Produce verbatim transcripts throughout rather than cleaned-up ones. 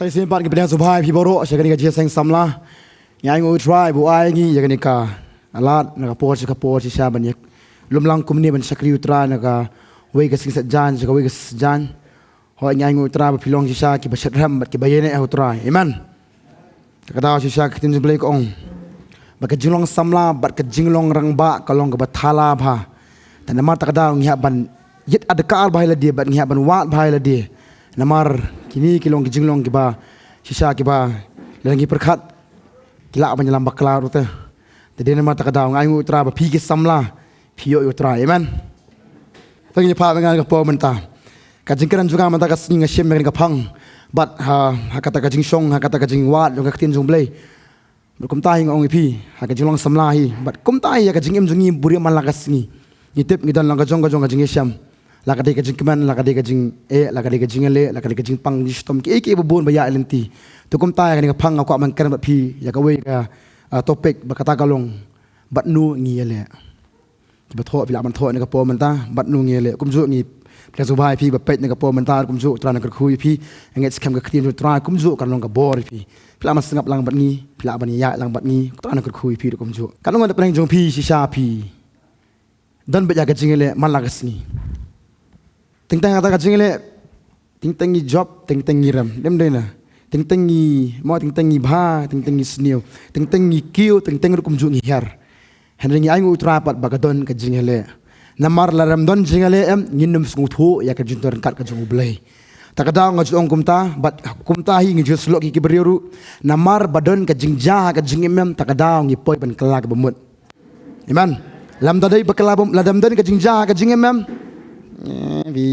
Shisien pat ngi pdiang sngewbha ïa phi baroh sha kane ka jingïaseng samla. Ngi ainguh U Trai ba u ai ngi ïa kane ka lad na ka por sha ka por shisha ban ïa lum lang kumne ban shakri U Trai na kawei ka sngi Saitjaiñ sha kawei ka sngi Saitjaiñ. Hooid, ngi ainguh U Trai ba phi long shisha kiba shadrhem bad kiba ïaineh ha U Trai. Amen. Te ka daw shisha ka ktien jong U Blei ka ong ba ka jinglong samla bad ka jinglong rangbah ka long kaba thala bha. Te namar kata ka daw ngi hap ban ïit adkar bha ïa lade bad ngi hap ban wad bha ïa lade. Namar kine ki long ki jinglong kiba shisha kiba lada ngi pyrkhat ki lah ban ïalam bakla ruh te. Te dei namar kata ka daw ngi ainguh U Trai ba phi ki samla phi ïoh ïa U Trai. Amen. Te ngin ïa phah bad nga ka por mynta. Ka jingkren jong nga mynta ka sngi nga shim ïa kane ka phang bad ha, ha kata ka jingshong, ha kata ka jingwad jong ka ktien jong U Blei. Bad kumta hi nga ong ïa phi, ha ka jinglong samla hi bad kumta hi ha ka jingim jong ngi buhrieh man la ka sngi. Ngi tip ngi don la ka jong ka jong ka jingïashem, la ka dei ka jingkmen, la ka dei ka jingeh, la ka dei ka jingïaleh, la ka dei ka jingpang jingshitom, kiei kiei ba bun ba ïaid lynti. Te kumta hi ha kane ka phang nga kwah ban kren bad phi ïa kawei ka, ah, topic ba kata ka long, bad no ngi ïaleh. Kiba thoh phi lah ban thoh ïa kane ka por mynta, bad no ngi ïaleh. Kumjuh ngi pdiang sngewbha ïa phi ba peit ïa kane ka por mynta, kumjuh U Trai un kyrkhu ïa phi. Ngeit skhem ka ktien jong U Trai, kumjuh kan long ka bor ïa phi. Phi lah ban sngap lang bad ngi, phi lah ban ïaid lang bad ngi, U Trai un kyrkhu ïa phi ruh kumjuh. Kan long ka pyrshang jong phi shisha phi don beit ïa ka jingïaleh man la ka sngi. Teng teng kata ka jingïaleh, teng teng ngi jop, teng teng ngi rem, dem dei na. Teng teng ngi mo, teng teng ngi bha, teng teng ngi sniew, teng teng ngi kiew, teng teng ruh kumjuh ngi hiar. Hynrei ngi ainguh U Trai pat ba ka don ka jingïaleh. Namar lada ym don jingïaleh em, ngin ym sngewthuh ïa ka jingthoh ryngkat ka jong U Blei. Te ka daw nga ju ong kumta, bad kumta hi ngi ju sngewlok ïa ki briew ruh. Namar ba don ka jingjia ha ka jingim em, te ka daw ngi poi ban kylla kaba mut. Amen. Lada ym don bakla bym, lada ym don ka jingjia ha ka jingim em. Eh, phi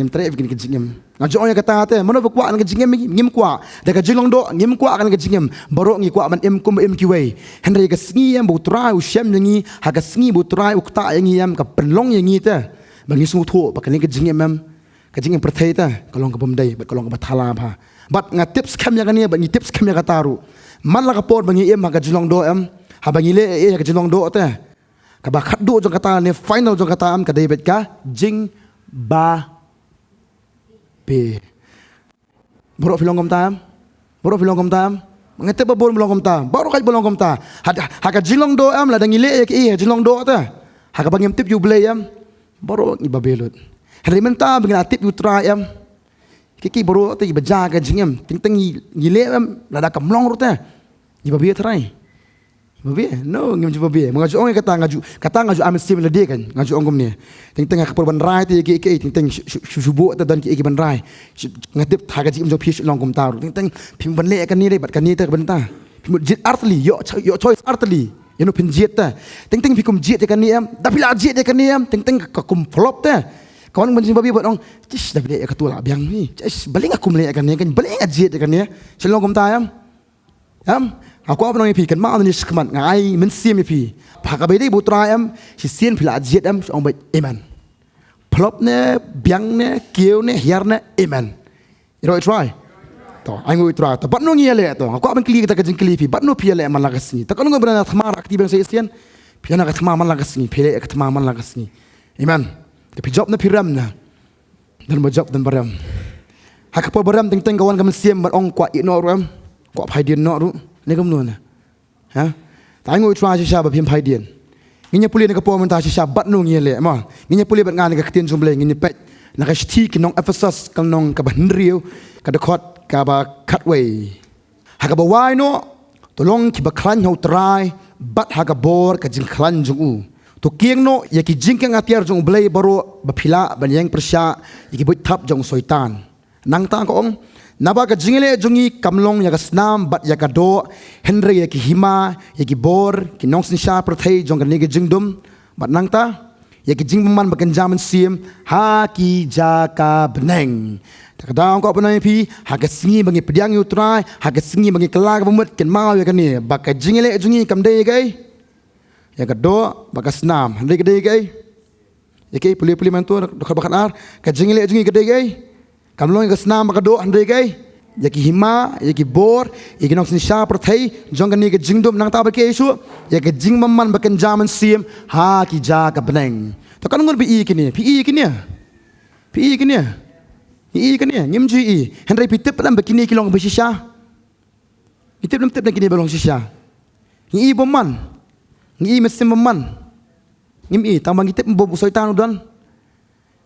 ngim treh phi kane ka jingim. Nga ju ong ïa kata te, mano ba kwah kane ka jingim, ngim kwah. Da ka jinglong doh, ngim kwah kane ka jingim. Baroh ngi kwah ban im kum ba im kiwei. Hynrei ka sngi em ba U Trai u shem ïa ngi, ha ka sngi ba U Trai u ktah ïa ngi em, ka pynlong ïa ngi te ba ngi sngewthuh ba kane ka jingim em, ka jingim pyrthei te ka long kaba ym dei bad ka long kaba thala bha. Bad nga tip skhem ïa kane bad ngi tip skhem ïa kata ruh. Man la ka por ba ngi im ha ka jinglong doh em, haba ngi leh ïa ka jinglong doh te, kaba khatduh jong kata ne final jong kata em ka dei beit ka jingbabe. Baroh phi long kumta em? Baroh phi long kumta em? Nga tip ba bun ba long kumta. Baroh kawei ba long kumta. Ha, ha ka jinglong doh em, lada ngi leh ïa kiei ha jinglong doh te, ha kaba ngim tip ïa U Blei em, baroh ngi babe lut. Hynrei mynta ba ngi la tip ïa U Trai em, kiei kiei baroh te kiba jia ha ka jingim, teng teng ngi, ngi leh em, lada kam long ruh te ngi babe trai. Babe, no, ngim ju babe. Ma nga ju ong ïa kata, nga ju, kata nga ju ai mynsiem ïa lade kan. Nga ju ong kumne. Teng teng ha ka por ban rai te ïa kiei kiei, teng teng shu, shu, shu, shu buh te don kiei kiei ban rai. Shu, nga tip ha ka jingim jong phi shu long kumta ruh. Teng teng phim ban leh ïa kane re bad kane te ka bynta. Phi mut jied artylli, ïoh cho-, ïoh choice artylli. Ïa no phin jied te. Teng teng phi kum jied ïa kane em, da phi la jied ïa kane em, teng teng ka, ka kum flop te. Ka wan ban jingbabe bad ong, "Tish, da phi leh ïa katu la biang hi. Tish, balei nga kum leh ïa kane kan, balei nga jied ïa kane." Shu long kumta em. Em, nga kwah ban ong ïa phi, kynmaw na ne shakhmat, nga ai mynsiem ïa phi. Ha kaba ïadei bad U Trai em, shisien phi la jied em, shu ong beit amen. Phlop ne, biang ne, kiew ne, hiar ne, amen. Ïaroh U Trai. To, ainguh U Trai. To, bad no ngi ïaleh to. Nga kwah ban kylli kata ka jingkylli ïa phi. Bad no phi ïaleh man la ka sngi. To, kano nga ban ïa thma ra kti ban sa ïasien. Phi ïa na ka thma man la ka sngi. Phi ïaleh ka thma man la ka sngi. Amen. Te phi jop ne phi rem ne. Don ba jop, don ba rem. Ha ka por ba rem teng teng ka wan ka mynsiem ban ong kwah ïeh noh ruh em. Kwah phai dien noh ruh. Ne kumno ne. Ha? Te ainguh U Trai shisha ba phim phai dien. Ngin ïa pule na ka por mynta shisha bad no ngi ïaleh, mo. Ngin ïa pule bad nga na ka ktien jong U Blei, ngin ïa peit na ka shithi ki nong Ephesos, ka lynnong kaba hynriew, ka dkhot kaba khatwei. Ha kaba wai noh, to long kiba khlaiñ ha U Trai bad ha ka bor ka jingkhlaiñ jong u. To kieng noh ïa ki jingkieng atiar jong U Blei baroh ba phi lah ban ïeng pyrshah ïa ki buit thap jong u Soitan. Nangta ka ong, naba ka jingïaleh jong ngi kam long ïa ka snam bad ïa ka doh, hynrei ïa ki hima, ïa ki bor, ki nongsynshar pyrthei jong kane ka jingdum. Bad nangta ïa ki jingbymman ba kynja mynsiem ha ki jaka bneng. Te ka daw nga kwah ban ong ïa phi, ha ka sngi ba ngi pdiang ïa U Trai, ha ka sngi ba ngi kylla kaba mut, kynmaw ïa kane, ba ka jingïaleh jong ngi kam dei ïa kaei? Ïa ka doh bad ka snam, hynrei ka dei ïa kaei? Ïa kaei? Pule, pule man tu, dkhot ba khatar. Ka jingïaleh jong ngi ka dei ïa kaei? Kam long ïa ka snam bad ka doh, hynrei ïa kaei? Ïa ki hima, ïa ki bor, ïa ki nongsynshar pyrthei jong kane ka jingdum, nangta bad kaei shuh? Ïa ka jingbymman ba kynja mynsiem ha ki jaka bneng. To katno ngut ba ïohi ïa kine? Phi ïohi ïa kine? Phi ïohi ïa kine? Ngi i kane, ngim ju i. Hynrei phi tip lem ba kine ki long ba shisha. Ngi tip lem tip na kine ba long shisha. Ngi i bymman. Ngi i mynsiem bymman. Ngim i, tang ba ngi tip ba u Soitan u don.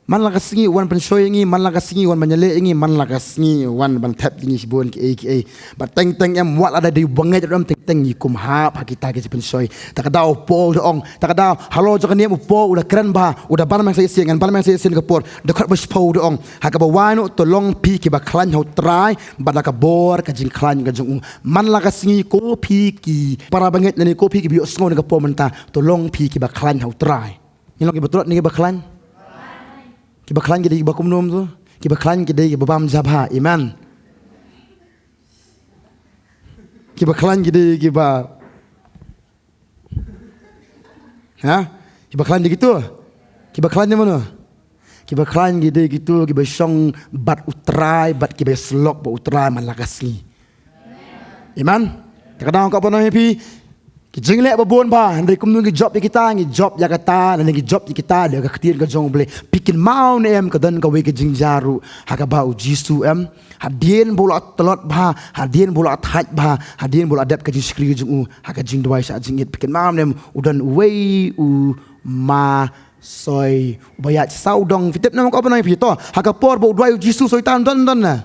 Man la ka sngi u wan pynshoi ïa ngi, man la ka sngi u wan ban ïaleh ïa ngi, man la ka sngi u wan ban thep ïa ngi shibun kiei kiei. Bad teng teng em, wat la da dei u bangeit ruh em, teng teng ngi kum hap ha kita ki jingpynshoi. Ta ka daw u Paul u da ong, ta ka daw halor jong kane em u Paul u da kren bha, u da ban meng sa shisien, ngan ban meng sa shisien ka por, dkhot ba shiphew u da ong, ha kaba wai noh to long phi kiba khlaiñ ha u Trai, bad da ka bor ka jingkhlaiñ ka jong u. Man la ka sngi ko phi ki para bangeit lane ko phi kiba ïohsngew ïa ka por mynta, to long phi kiba khlaiñ ha u Trai. Ngi long kiba tlot ne kiba khlaiñ? Kiba khlaiñ ki dei kiba kumno to? Kiba khlaiñ ki dei kiba bam jabha. Amen. Kiba khlaiñ ki dei kiba, ha? Kiba khlaiñ dei kito? Kiba khlaiñ dei mano? Kiba khlaiñ ki dei kito kiba shong bad u Trai, bad kiba ïasyllok bad u Trai man la ka sngi. Amen. Ta ka daw ka ban ong ïa phi, ki jingleh ba bun bha, hynrei kumno ngi jop ïa kita, ngi jop ïa kata, lane ngi jop ïa kita da ka ktien ka jong U Blei. Phi kynmaw ne em, ka don kawei ka jingjia ruh ha kaba u Jisu em, hadien ba u la tlot bha, hadien ba u la thait bha, hadien ba u la dep ka jingshakri jong u ha ka jingduwai sha jingit, phi kynmaw ne em, u don uwei u masoi uba ïaid sawdong. Phi tip ne em ka ban ong ïa phi to, ha ka por ba u duwai u Jisu, Soitan u don, don ne?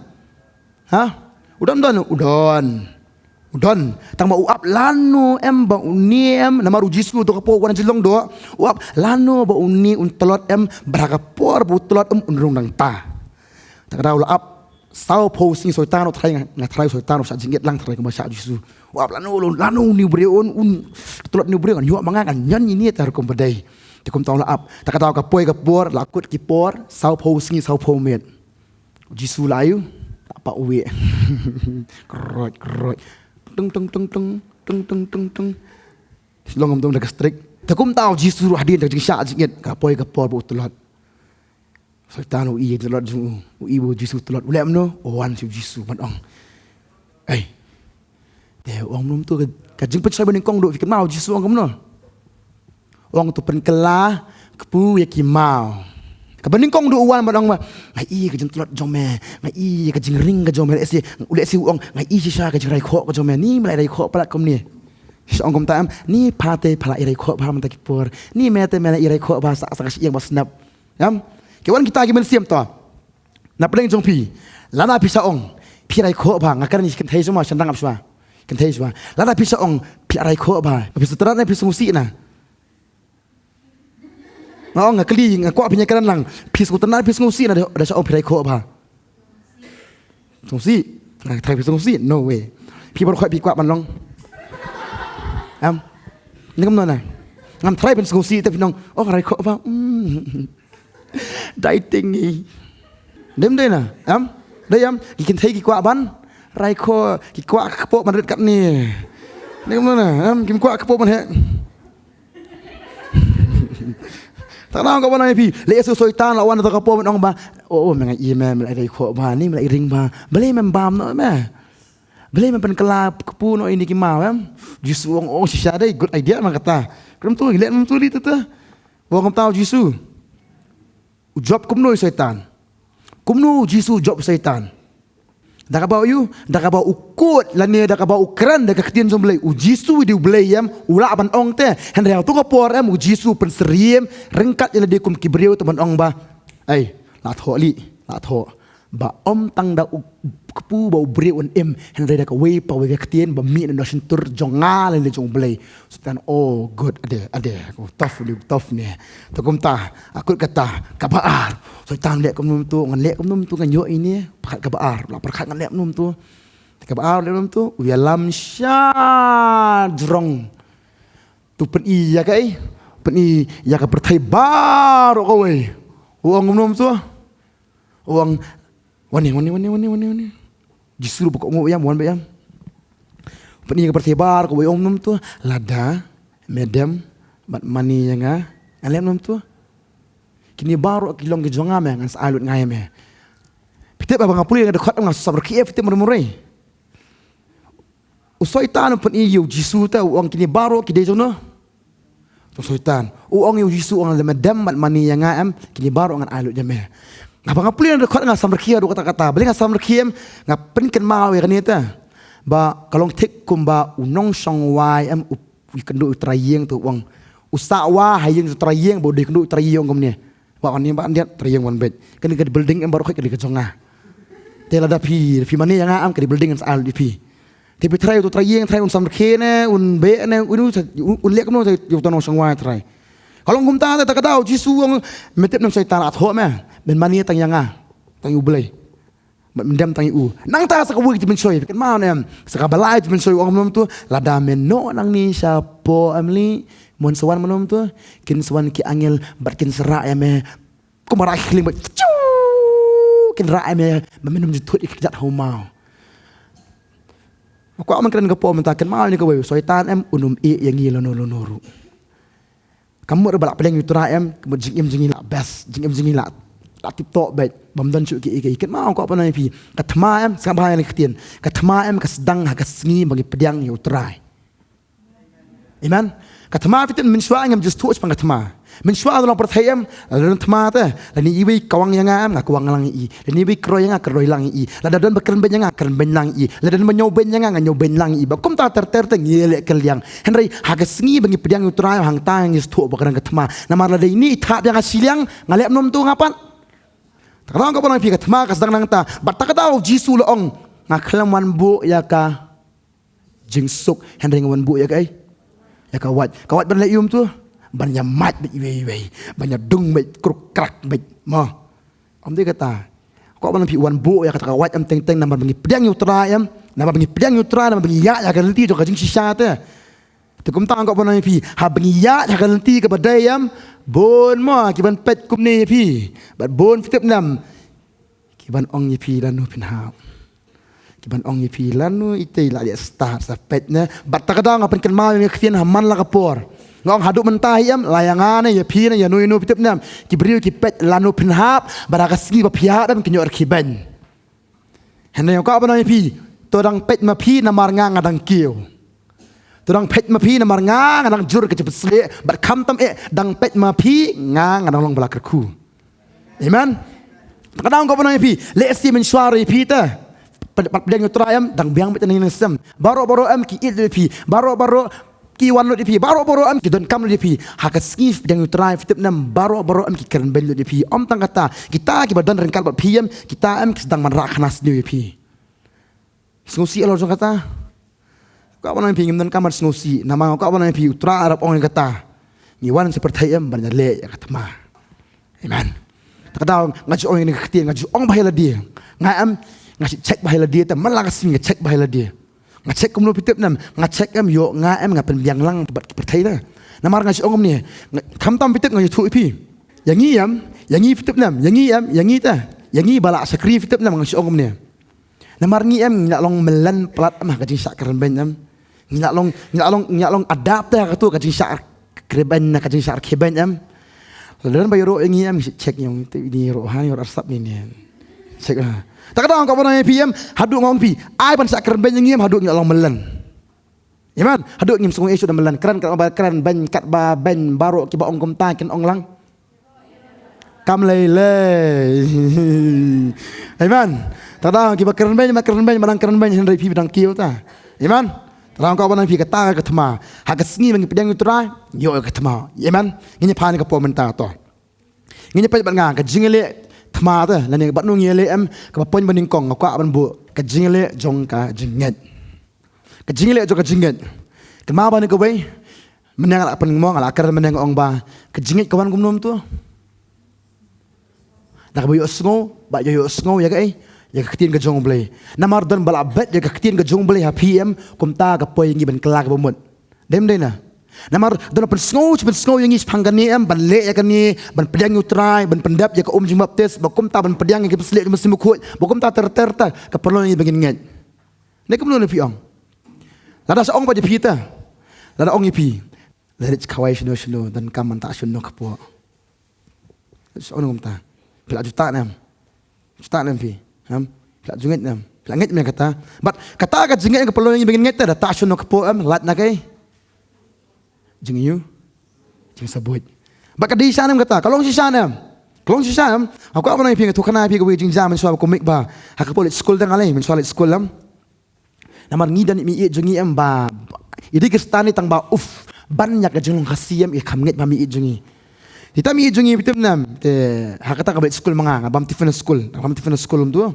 Ha? U don, don, u don. U don. Tang ba u ap lano em ba une em, namar u Jisu to ka por u wan jinglong doh. U ap lano ba une un tlot em, bad ha ka por ba u tlot em un rung nangta. Ta ka daw u la ap sawphew sngi Soitan u tharai, nga, nga tharai Soitan u shah jingit lang, tharai kumba shah Jisu. U ap lano, lano, lano une u briew un, un tlot une u briew, ngan ïoh ma nga, ngan ñion ïa une, tharai kumba dei. Te kumta u la ap. Ta ka daw ka poi ka por, la kut ki por, sawphew sngi sawphew miet. Jisu la ïoh, ta pa uwi. Krot, krot. Tung, tung, tung, tung. Long ngam tung da ka strik. Te kumta u Jisu ruh hadien da ka jingshah jingit, ka poi ka por ba u tlot. Soitan u i ïa ka jingtlot jong u, u i ba u Jisu u tlot. U leh kumno? U wan sha u Jisu ban ong, ei, te u ong kumno to, ka, ka jingpynshoi ba nyngkong duh, phi kynmaw u Jisu u ong kumno? U ong to pynkylla kpu ïa ki maw. Kaba nyngkong duh u wan ban ong ba, nga i ïa ka jingtlot jong me, nga i ïa ka jingring ka jong me, lehse, lehse u ong, nga i shisha ka jingrai khoh ka jong me, ni me la rai khoh palat kumne. Shisha ong kumta em, ni pha te pha la i rai khoh bha mynta ki por, ni me te me la i rai khoh bha sa, sa ka shyieng ba snap. Em? Ki wan kita ki mynsiem to. Na pdeng jong phi, lada phi sa ong phi rai khoh bha, nga kren ïa ki kynthei shuwa, shynrang ap shuwa. Kynthei shuwa. Lada phi sa ong phi rai khoh bha, phi sngewtynnat ne phi sngewsih na? Nga ong, nga kylli, nga kwah phin ïakren lang. Phi sngewtynnat phi sngewsih na da, da sa ong phi rai khoh bha? Sngewsih. Nga tharai phi sngewsih, no way. Phi baroh khoit phi kwah ban long. Em. Ni kumno na? Ngam tharai phin sngewsih te phin ong, oh, rai khoh bha. Hmm. Dieting ngi. Dei ym dei na? Em? Dei em? Ki kynthei ki kwah ban rai khoh, ki kwah ka kpoh ban rit katne. Dei kumno na? Em, kim kwah ka kpoh ban heh. Ta ka daw ka ban ong ïa phi, lehse u Soitan la wan ha ka por ban ong ba, oh, oh, me nga i me, me la i rai khoh bha, ni me la i ring bha. Balei mem bam noh me? Balei mem pynkylla kpu noh ïa kine ki maw em? Jisu u ong, oh, shisha dei, good idea ma kata. Khlem to, leh mem to li te te. U ong kumta u Jisu. U jop kumno ïa u Soitan? Kumno u Jisu u jop u Soitan? Da kaba u ïoh, da kaba u kut, lane da kaba u kren da ka ktien jong U Blei. U Jisu u dei U Blei em, u lah ban ong te. Hynrei ha kato ka por em, u Jisu u pynsyriem ryngkat ïa lade kum ki briew te ban ong ba, ei, la thoh lei, la thoh. Ba ym tang da u kpu ba u briew un im, hynrei da kawei pa kawei ka ktien ba mih na shyntur jong nga lane jong U Blei. Soitan, oh, good, ade, ade, oh, tough ne, tough ne. Te kumta, ah, kut kata, kaba ar. Soitan leh kumno to, ngan leh kumno to, ngan ïoh ine, pyrkhat kaba ar, la pyrkhat ngan leh kumno to. Te kaba ar leh kumno to, u ïalam sha jrong. To pyni ïa kaei, pyni ïa ka pyrthei baroh kawei. U ong kumno to. U ong, wan ne, wan ne, wan ne, wan ne, wan ne, wan ne. Jisu ruh ba kohnguh ïam, wan ba ïam. Pyni ïa ka pyrthei baroh kawei, u ong kumno to, lada me dem bad mane ïa nga, ngan leh kumno to. Kine baroh ki long ki jong nga me, ngan sa ai lut nga ïa me. Phi tip ba nga pule nga dkhot nga sap rkhie, phi tip mar mar. U Soitan u pyni ïa u Jisu te, u ong kine baroh ki dei jong no? Jong u Soitan. U ong ïa u Jisu, u ong lada me dem bad mane ïa nga em, kine baroh ngan ai lut ïa me. Nga ba nga pule na dkhot nga samrkhie haduh katta katta. Balei nga samrkhie em, nga pynkynmaw ïa kane te. Ba ka long thik kumba u nongshong wai em u, u kynduh u trai ïing te u ong. U sah wai ha ïing u trai ïing ba u dei kynduh u trai ïing kumne. Ba wan ïing ba ndiat trai ïing wan beit. Kane ka building em baroh ka dei ka jong nga. Te lada phi, phi mane ïa nga em ka dei building em sa al di phi. Te phi trai u trai ïing trai un samrkhie ne, un beh ne, un, un, un leh kumno te u nongshong wai trai. Ka long kumta te ta ka daw Jisu u ong, me tip ne em Soitan, la thoh me. Men mane tang ïa nga. Tang ïa u Blei. Men dem tang ïa u. Nangta sa kawei ka jingpynshoi, kynmaw ne em. Sa kaba lai ka jingpynshoi u ong kumno to, lada me noh nangne shapoh em lei, mon sa wan kumno to, kin sa wan ki angel bad kin sa rah ïa me. Kumba rah khlieng bad, fiu, kin rah ïa me, ba men ym ju thut ïa ki kjat ha u maw. Nga kwah ban kren ka por mynta, kynmaw ne kawei, Soitan em un ym ïeh ïa ngi lano lano ruh. Ka mut ba la pdiang ïa u Trai em, ka mut jingim jong ngi la best, jingim jong ngi la, la tip top beit, bym don shuh kiei kiei. Kynmaw nga kwah ban ong ïa phi, ka thma em, sngap bha ïa kane ka ktien. Ka thma em ka sdang ha ka sngi ba ngi pdiang ïa u Trai. Amen. Ka thma phi tip mynshuwa ngam ju sngewthuh shaphang ka thma. Mynshuwa da long pyrthei em, lada don thma te, lane iwei i kawang ïa nga em, nga kawang lang ïa i. Lane iwei i kroi ïa nga, kroi lang ïa i. Lada don ba kren beiñ ïa nga, kren beiñ lang ïa i. Lada don ba ñiew beiñ ïa nga, nga ñiew beiñ lang ïa i. Ba kumta ter ter te ngi leh kylliang. Hynrei ha ka sngi ba ngi pdiang ïa u Trai, hangta ngi sngewthuh ba ka don ka thma. Namar lada ine i thap ïa nga shiliang, nga leh kumno to nga pat. Ta ka daw nga kwah ban ong ïa phi, ka thma ka sdang nangta. Bad ta ka daw Jisu u la ong, nga khlem wan buh ïa ka jingsuk, hynrei nga wan buh ïa kaei? Ïa ka wait. Ka wait ban leh aïu kumto? Ban ïa mait beit iwei iwei. Ban ïa dung beit, kruk krak beit. Mo. Ym dei kata. Kwah ban ong ïa phi, wan buh ïa kata ka wait em teng teng, namar ba ngi pdiang ïa u Trai em. Namar ba ngi pdiang ïa u Trai, namar ba ngi ïaid ïa ka lynti jong ka jingshisha te. Te kumta nga kwah ban ong ïa phi, haba ngi ïaid ha ka lynti kaba dei em, bun mo ki ban peit kumne ïa phi. Bad bun phi tip ne em, ki ban ong ïa phi lano phin hap. Ki ban ong ïa phi lano itei la leh start sa peit ne. Bad ta ka daw nga pynkynmaw ïa nga ktien ha man la ka por. Nga ong haduh mynta hi em, la ïa nga ne ïa phi ne ïa no ïa no phi tip ne em, ki briew ki peit lano phin hap, bad ha ka sngi ba phi hap em kin ïoh rkhie beiñ. Hynrei nga kwah ban ong ïa phi, to dang peit ma phi namar nga nga dang kiew. To dang peit ma phi namar nga nga dang jur ka jingpynshlur, bad khamtam eh dang peit ma phi nga nga dang long ba la kyrkhu. Amen. Ka dang kwah ban ong ïa phi, lehse mynshuwa ruh ïa phi te. Pat pat pdiang ïa u Trai em, dang biang beit na ïing na sem. Baroh baroh em ki ïeit lut ïa phi. Baroh baroh ki wan lut ïa phi. Baroh baroh em ki donkam lut ïa phi. Ha ka sngi pdiang ïa u Trai phi tip ne em, baroh baroh em ki kren beiñ lut ïa phi. Ym tang kata, kita kiba don ryngkat bad phi em, kita em ki sdang ban rah khana sniew ïa phi. Sngewsih halor jong kata. Kwah ban ong ïa phi ngim donkam ban sngewsih. Namar kwah ban ong ïa phi u Trai u la ong ïa kata. Ngi wan sha pyrthei em ban ïaleh ïa ka thma. Amen. Ta ka daw nga ju ong ïa kane ka ktien, nga ju ong bha ïa lade. Nga em, nga shu check bha ïa lade, te man la ka sngi nga check bha ïa lade. Nga check kumno phi tip ne em, nga check em ïoh nga em nga pynbiang lang bad ki pyrthei te. Namar nga shu ong kumne, nga, khamtam phi tip nga ju ïathuh ïa phi. Ïa ngi em, ïa ngi phi tip ne em, ïa ngi em, ïa ngi te. Ïa ngi ba la shakri phi tip ne em nga shu ong kumne. Namar ngi em ngi la long mlien palat em ha ka jingshah kren beiñ em. Ngi la long, ngi la long, ngi la long adapt te ha kato ka jingshah kren beiñ na ka jingshah rkhie beiñ em. Lada don ba ïaroh ïa ngi em ngi check ïa ngi te ini ïaroh ha ïaroh arsap ni ni. Check ha. Ta ka daw nga kwah ban ong ïa phi em, haduh nga ong phi, ai ban shah kren beiñ ïa ngi em haduh ngi la long mlien. Amen. Haduh ngim sngew ïa shuh da mlien, kren katba kren beiñ katba beiñ baroh kiba ong kumta kin ong lang. Kam lei lei. Amen. Ta ka daw kiba kren beiñ, ba kren beiñ, ba dang kren beiñ, hynrei phi ba dang kiew ta. Amen. Ta ka daw kwah ban ong ïa phi kata ka thma. Ha ka sngi ba ngi pdiang ïa u Trai, ïoh ïa ka thma. Amen. Ngin ïa pan ka por mynta to. Ngin ïa peit bad nga ka jingïaleh thma te, lane bad no ngi ïaleh em, kaba point ba nyngkong nga kwah ban buh ka jingïaleh jong ka jingngeit. Ka jingïaleh jong ka jingngeit. Kynmaw ba ne kawei, mynne nga la pynmong, nga la kren mynne nga ong ba ka jingngeit ka wan kumno to. Da kaba ïohsngew, ba ïoh ïohsngew ïa kaei, ïa ka ktien ka jong U Blei. Namar don ba la bet ïa ka ktien ka jong U Blei ha phi em, kumta ka poi ïa ngi ban kylla kaba mut. Dei ym dei na. Namar don ba pynsngew, pynsngew ïa ngi shaphang kane em, ban leh ïa kane, ban pdiang ïa u Trai, ban pyndep ïa ka um jingbaptis, ba kumta ban pdiang ïa ka pyrshah jong u Mynsiem Bakhuid, ba kumta ter ter ta, ka pynlong ïa ngi ba ngin ngeit. Ne kumno ne phi ong. Lada sa ong ba ïa phi ta. Lada ong ïa phi. Lada rit khawai shano shano, donkam ban tah shano kpoh. Sa ong kumta. Phi la ju tah ne em. Ju tah ne em phi. Em. Phi la ju ngeit ne em. Phi la ngeit me kata. Bad kata ka jingngeit ka pynlong ïa ngi ba ngin ngeit ta da tah shano kpoh em. Lait na kaei. Jingïu. Jingsabuit. Bad ka dei shisha ne em kata. Ka long shisha ne em. Ka long shisha em, nga kwah ban ong ïa phi, nga tip kane ïa phi kawei ka jingjia mynshuwa ba kumne ba ha ka por leit skul te nga lei, mynshuwa leit skul em. Namar ngi don i meiieid jong ngi em ba i dei Khristan ne tang ba uff ban ïa ka jinglong Khasi em, i kham ngeit ba meiieid jong ngi. Te ita meiieid jong ngi, phi tip ne em, te ha kata kaba leit skul ma nga, nga bam tiffin skul, nga bam tiffin skul kumto.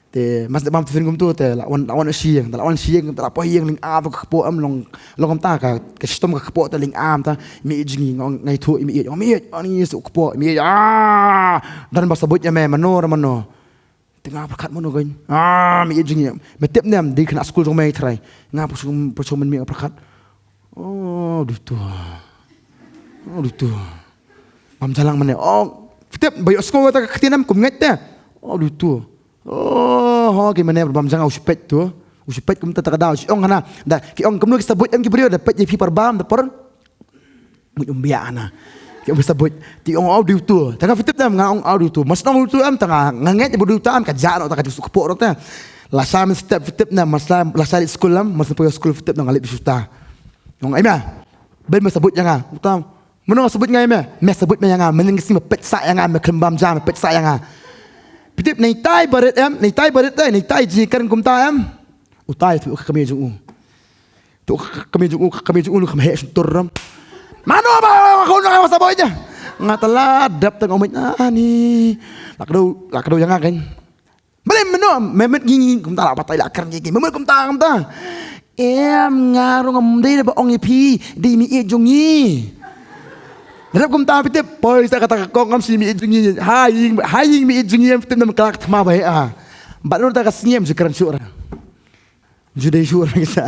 Te mas da bam tiffin kumto te la wan, la wan sha ïing, la wan sha ïing, la poi ïing, lyngba ka kpoh em, long, long kumta ka, ka shitom ka kpoh te lyngba te meiieid jong ngi, nga ong, nga ïathuh ïa i meiieid, ong meiieid, ani shu kpoh, meiieid, ah, don ba sa buit ïa me, mano re mano. Te nga pyrkhat, mano kane? Ah, meiieid jong ngi. Me tip ne em, dei khynnah skul jong me trai. Nga pyrshang, pyrshang mynmiet nga pyrkhat. Oh, dei to. Oh, dei to. Bam jalang mane. Oh, phi tip ba ïohsngew kata ka ktien em, kum ngeit te. Oh, dei to. Oh, ho, ki mane bam jang, u shu peit to. U shu peit kumta, ta ka daw u shu ong hana. Da ki ong kumno ki sa buit em ki briew, da peit ïa phi por bam, da por ngut um biang hana. Ki ong sa buit. Te ong, oh, dei to. Te nga, phi tip ne em, nga ong, oh, dei to. Mas ong dei to em, te nga, nga ngeit ba dei to em, ka jah noh ta ka jingsuk kpoh noh te. Lashai mynstep, phi tip ne em, mas la, lashai leit skul em, mas poi skul, phi tip ne em, nga leit bisuta. Ong, ai me, beiñ me sa buit ïa nga. Uta, mano nga sa buit ïa nga, ai me? Me sa buit me ïa nga, mynnin ka sngi me peit sah ïa nga, me khlem bam ja me peit sah ïa nga. Phi tip, neitai barit em, neitai barit te, neitai jingkren kumta em. Utai tu ka kmie jong u. Tu ka kmie jong u, ka kmie jong u, ka meh shyntur em. Mano ba, ba, ba, ba, ba, sa buit ïa nga? Nga ta la dep tang ong, meit ani. La kdew, la kdew ïa nga kane. Balei mano, me mut ngi ngi kumta la batai la kren ngi ngi. Me mut kumta kumta. Em, nga ruh ngam dei ba ong ïa phi, dei meiieid jong ngi. Lada kumta phi tip, poi sa kata ka kong, ngam sngew meiieid jong ngi. Ha ïing, ha ïing meiieid jong ngi, em, phi tip, ngam khlad thma ba heh ha. Bad ruh ta ka sngi em ju kren shuh ra. Ju dei shuh ra kita.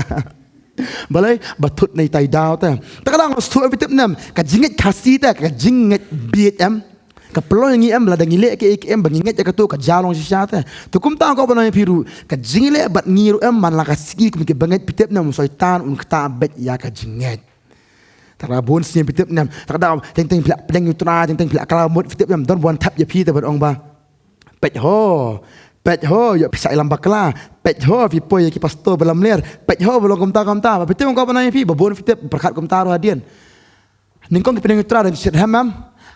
Balei, ba thut neitai daw te. Ta ka daw nga sngewthuh em, phi tip ne em, ka jingngeit Khasi te, ka jingngeit bieit em. Ka pynlong ïa ngi em, lada ngi leh kaei kaei em ba ngi ngeit ïa kato, ka jia long shisha te. Te kumta nga kwah ban ong ïa phi ruh, ka jingleh bad ngi ruh em, man la ka sngi kum ki bangeit, phi tip ne em, u Soitan un ktah beit ïa ka jingngeit. Ta ka daw bun sien, phi tip ne em, ta ka daw teng teng phi la pdiang ïa u Trai, teng teng phi la kylla mut, phi tip ne em, don ba wan thep ïa phi te ban ong ba, peit ho, peit ho, ïoh phi shah ïalam bakla, peit ho, phi poi ïa ki pastor ba lamler, peit ho, ba long kumta kumta. Ba phi tip, nga kwah ban ong ïa phi, ba bun, phi tip, pyrkhat kumta ruh hadien. Nyngkong ki pdiang ïa u Trai da ki shitrhem em.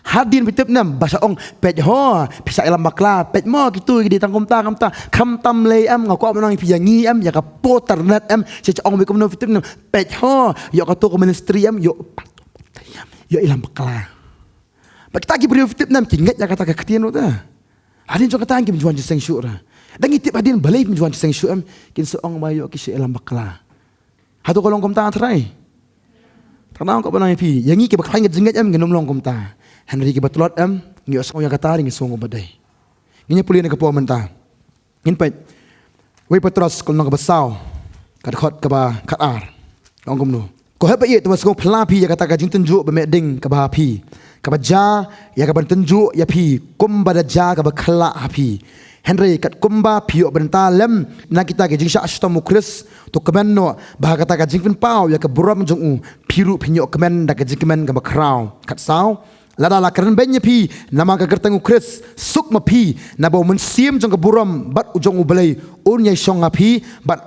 Hadien, phi tip ne em, ba sa ong, peit ho, phi shah ïalam bakla, peit mo, kito ki dei tang kumta kumta. Khamtam lei em, nga kwah ban ong ïa phi, ïa ngi em, ïa ka por internet em, sha sha ong beit kumno, phi tip ne em, peit ho, ïoh kato ka ministry em, ïoh, ïoh ïalam bakla. Ba kita ki briew, phi tip ne em, ki ngeit ïa kata ka ktien ruh te. Hadien jong kata kim ju wan jingïaseng shuh ra. Dang ïa tip hadien balei kim ju wan jingïaseng shuh em, kin sa ong ba ïoh ki shah ïalam bakla. Hato ka long kumta trai? Ta ka daw nga kwah ban ong ïa phi, ïa ngi kiba khlaiñ ka jingngeit em, ngin ym long kumta. Hynrei kiba tlot em, ngi ïohsngew ïa kata, ngi sngew ba dei. Ngin ïa pule na ka por mynta. Ngin peit. Wei Petros ka lynnong kaba saw, ka dkhot kaba khatar. Ka ong kumno? Ko hep ba ïeit, to ba sngewphylla phi ïa kata ka jingtynjuh ba meh ding kaba ha phi, kaba jia ïa ka ban tynjuh ïa phi kumba da jia kaba khlad ha phi. Hynrei katkumba phi ïoh bynta lem na kita ki jingshah shitom u Khrist, to kmen noh ba ha kata ka jingpynpaw ïa ka burom jong u, phi ruh phin ïoh kmen da ka jingkmen kaba khraw. Khatsaw. Lada la kren beiñ ïa phi namar ka kyrteng u Khrist, suk ma phi, naba u mynsiem jong ka burom bad u jong U Blei un ïai shong ha phi, bad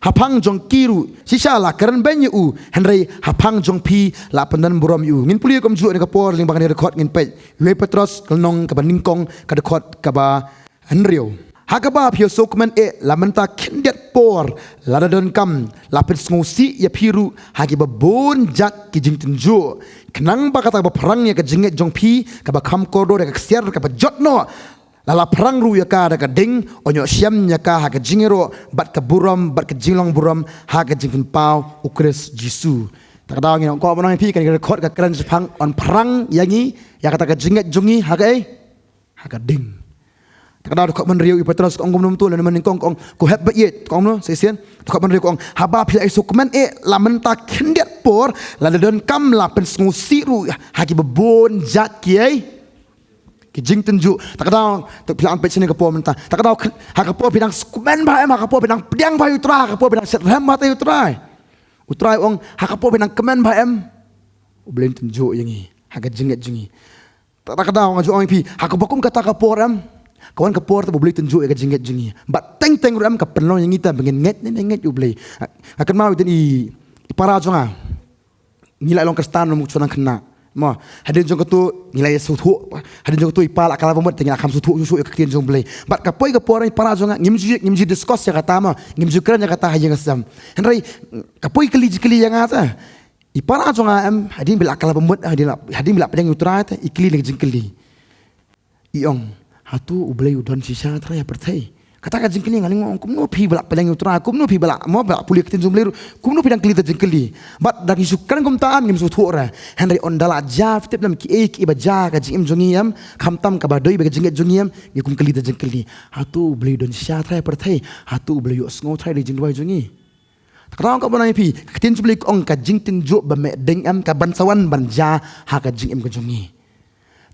haphang jong ki ruh shisha la kren beiñ ïa u, hynrei haphang jong phi la pyndon burom ïa u. Ngin pule kumjuh ha kane ka por lyngba kane ka dkhot, ngin peit Wei Petros ka lynnong kaba nyngkong, ka dkhot kaba hynriew. Ha kaba phi ïa sngewkmen eh la mynta khyndiat por, lada donkam la pynsngewsih ïa phi ruh ha kiba bun jait ki jingtynjuh, khnang ba kata kaba phrang ïa ka jingngeit jong phi kaba kham kordor ïa ka ksiar kaba jot noh, la la phrang ruh ïa ka da ka ding, un ïoh shem ïa ka ha ka jingïaroh bad ka burom bad ka jinglong burom ha ka jingpynpaw u Khrist Jisu. Ta ka daw ngi ong, ko ban ong ïa phi, kane ka dkhot ka kren shaphang un phrang ïa ngi, ïa kata ka jingngeit jong ngi ha kaei? Ha ka ding. Ta ka daw dkhot ba hynriew, i Petros ka ong kumno mynta, lane mynnyngkong ka ong, ko hep ba ïeit, ka ong kumno, shisien. Dkhot ba hynriew ka ong, haba phi la ïa sngewkmen eh la mynta khyndiat por, lada donkam la pynsngewsih ruh ha kiba bun jait kiei? Ki jingtynjuh. Ta ka daw, to phi la peit shane ka por mynta. Ta ka daw, ha ka por phi dang sngewkmen bha em, ha ka por phi dang pdiang bha ïa u Trai, ha ka por phi dang shitrhem bha ïa u Trai, u Trai u ong, ha ka por phi dang kmen bha em, U Blei un tynjuh ïa ngi ha ka jingngeit jong ngi. Ta, ta ka daw nga ju ong ïa phi, ha kaba kum kata ka por em, ka wan ka por te ba U Blei tynjuh ïa ka jingngeit jong ngi. Bad teng teng ruh em, ka pynlong ïa ngi te ba ngin ngeit ne ngeit U Blei. Nga kynmaw ïa i, i para jong nga. Ngi la long Khristan, ngi long ki nongkhynnah. Mo, hadien jong katu ngi la ïa sngewthuh. Hadien jong katu i pa la kylla ba mut te ngi la kham sngewthuh shuh shuh ïa ka ktien jong U Blei. Bad ka poi ka por i para jong nga ngim ju, ngim ju discuss ïa kata mo, ngim ju kren ïa kata ha ïing ha sem. Hynrei ka poi kylli jingkylli ïa nga te. I para jong nga em, hadien ba la kylla ba mut, hadien la, hadien ba la pdiang ïa U Trai te, i kylli na ka jingkylli. I ong, hato U Blei u don shisha Trai ha pyrthei? Kata ka jingkylli nga lyngngoh, kumno phi ba la pdiang ïa U Trai, kumno phi ba la, mo, ba la pule ka ktien jong U Blei ruh, kumno phi dang kylli ta jingkylli? Bad da ngi shu kren kumta em ngim sngewthuh re. Hynrei ynda la jia, phi tip ne em, kiei kiei ba jia ka jingim jong ngi em, khamtam kaba dei bad ka jingngeit jong ngi em, ngi kum kylli ta jingkylli. Hato U Blei u don shisha Trai ha pyrthei? Hato U Blei u ïohsngew Trai ïa ka jingduwai jong ngi? Te kata nga kwah ban ong ïa phi, ka ktien jong U Blei ka ong ka jingtynjuh ba meh ding em ka ban sa wan ban jia ha ka jingim ka jong ngi.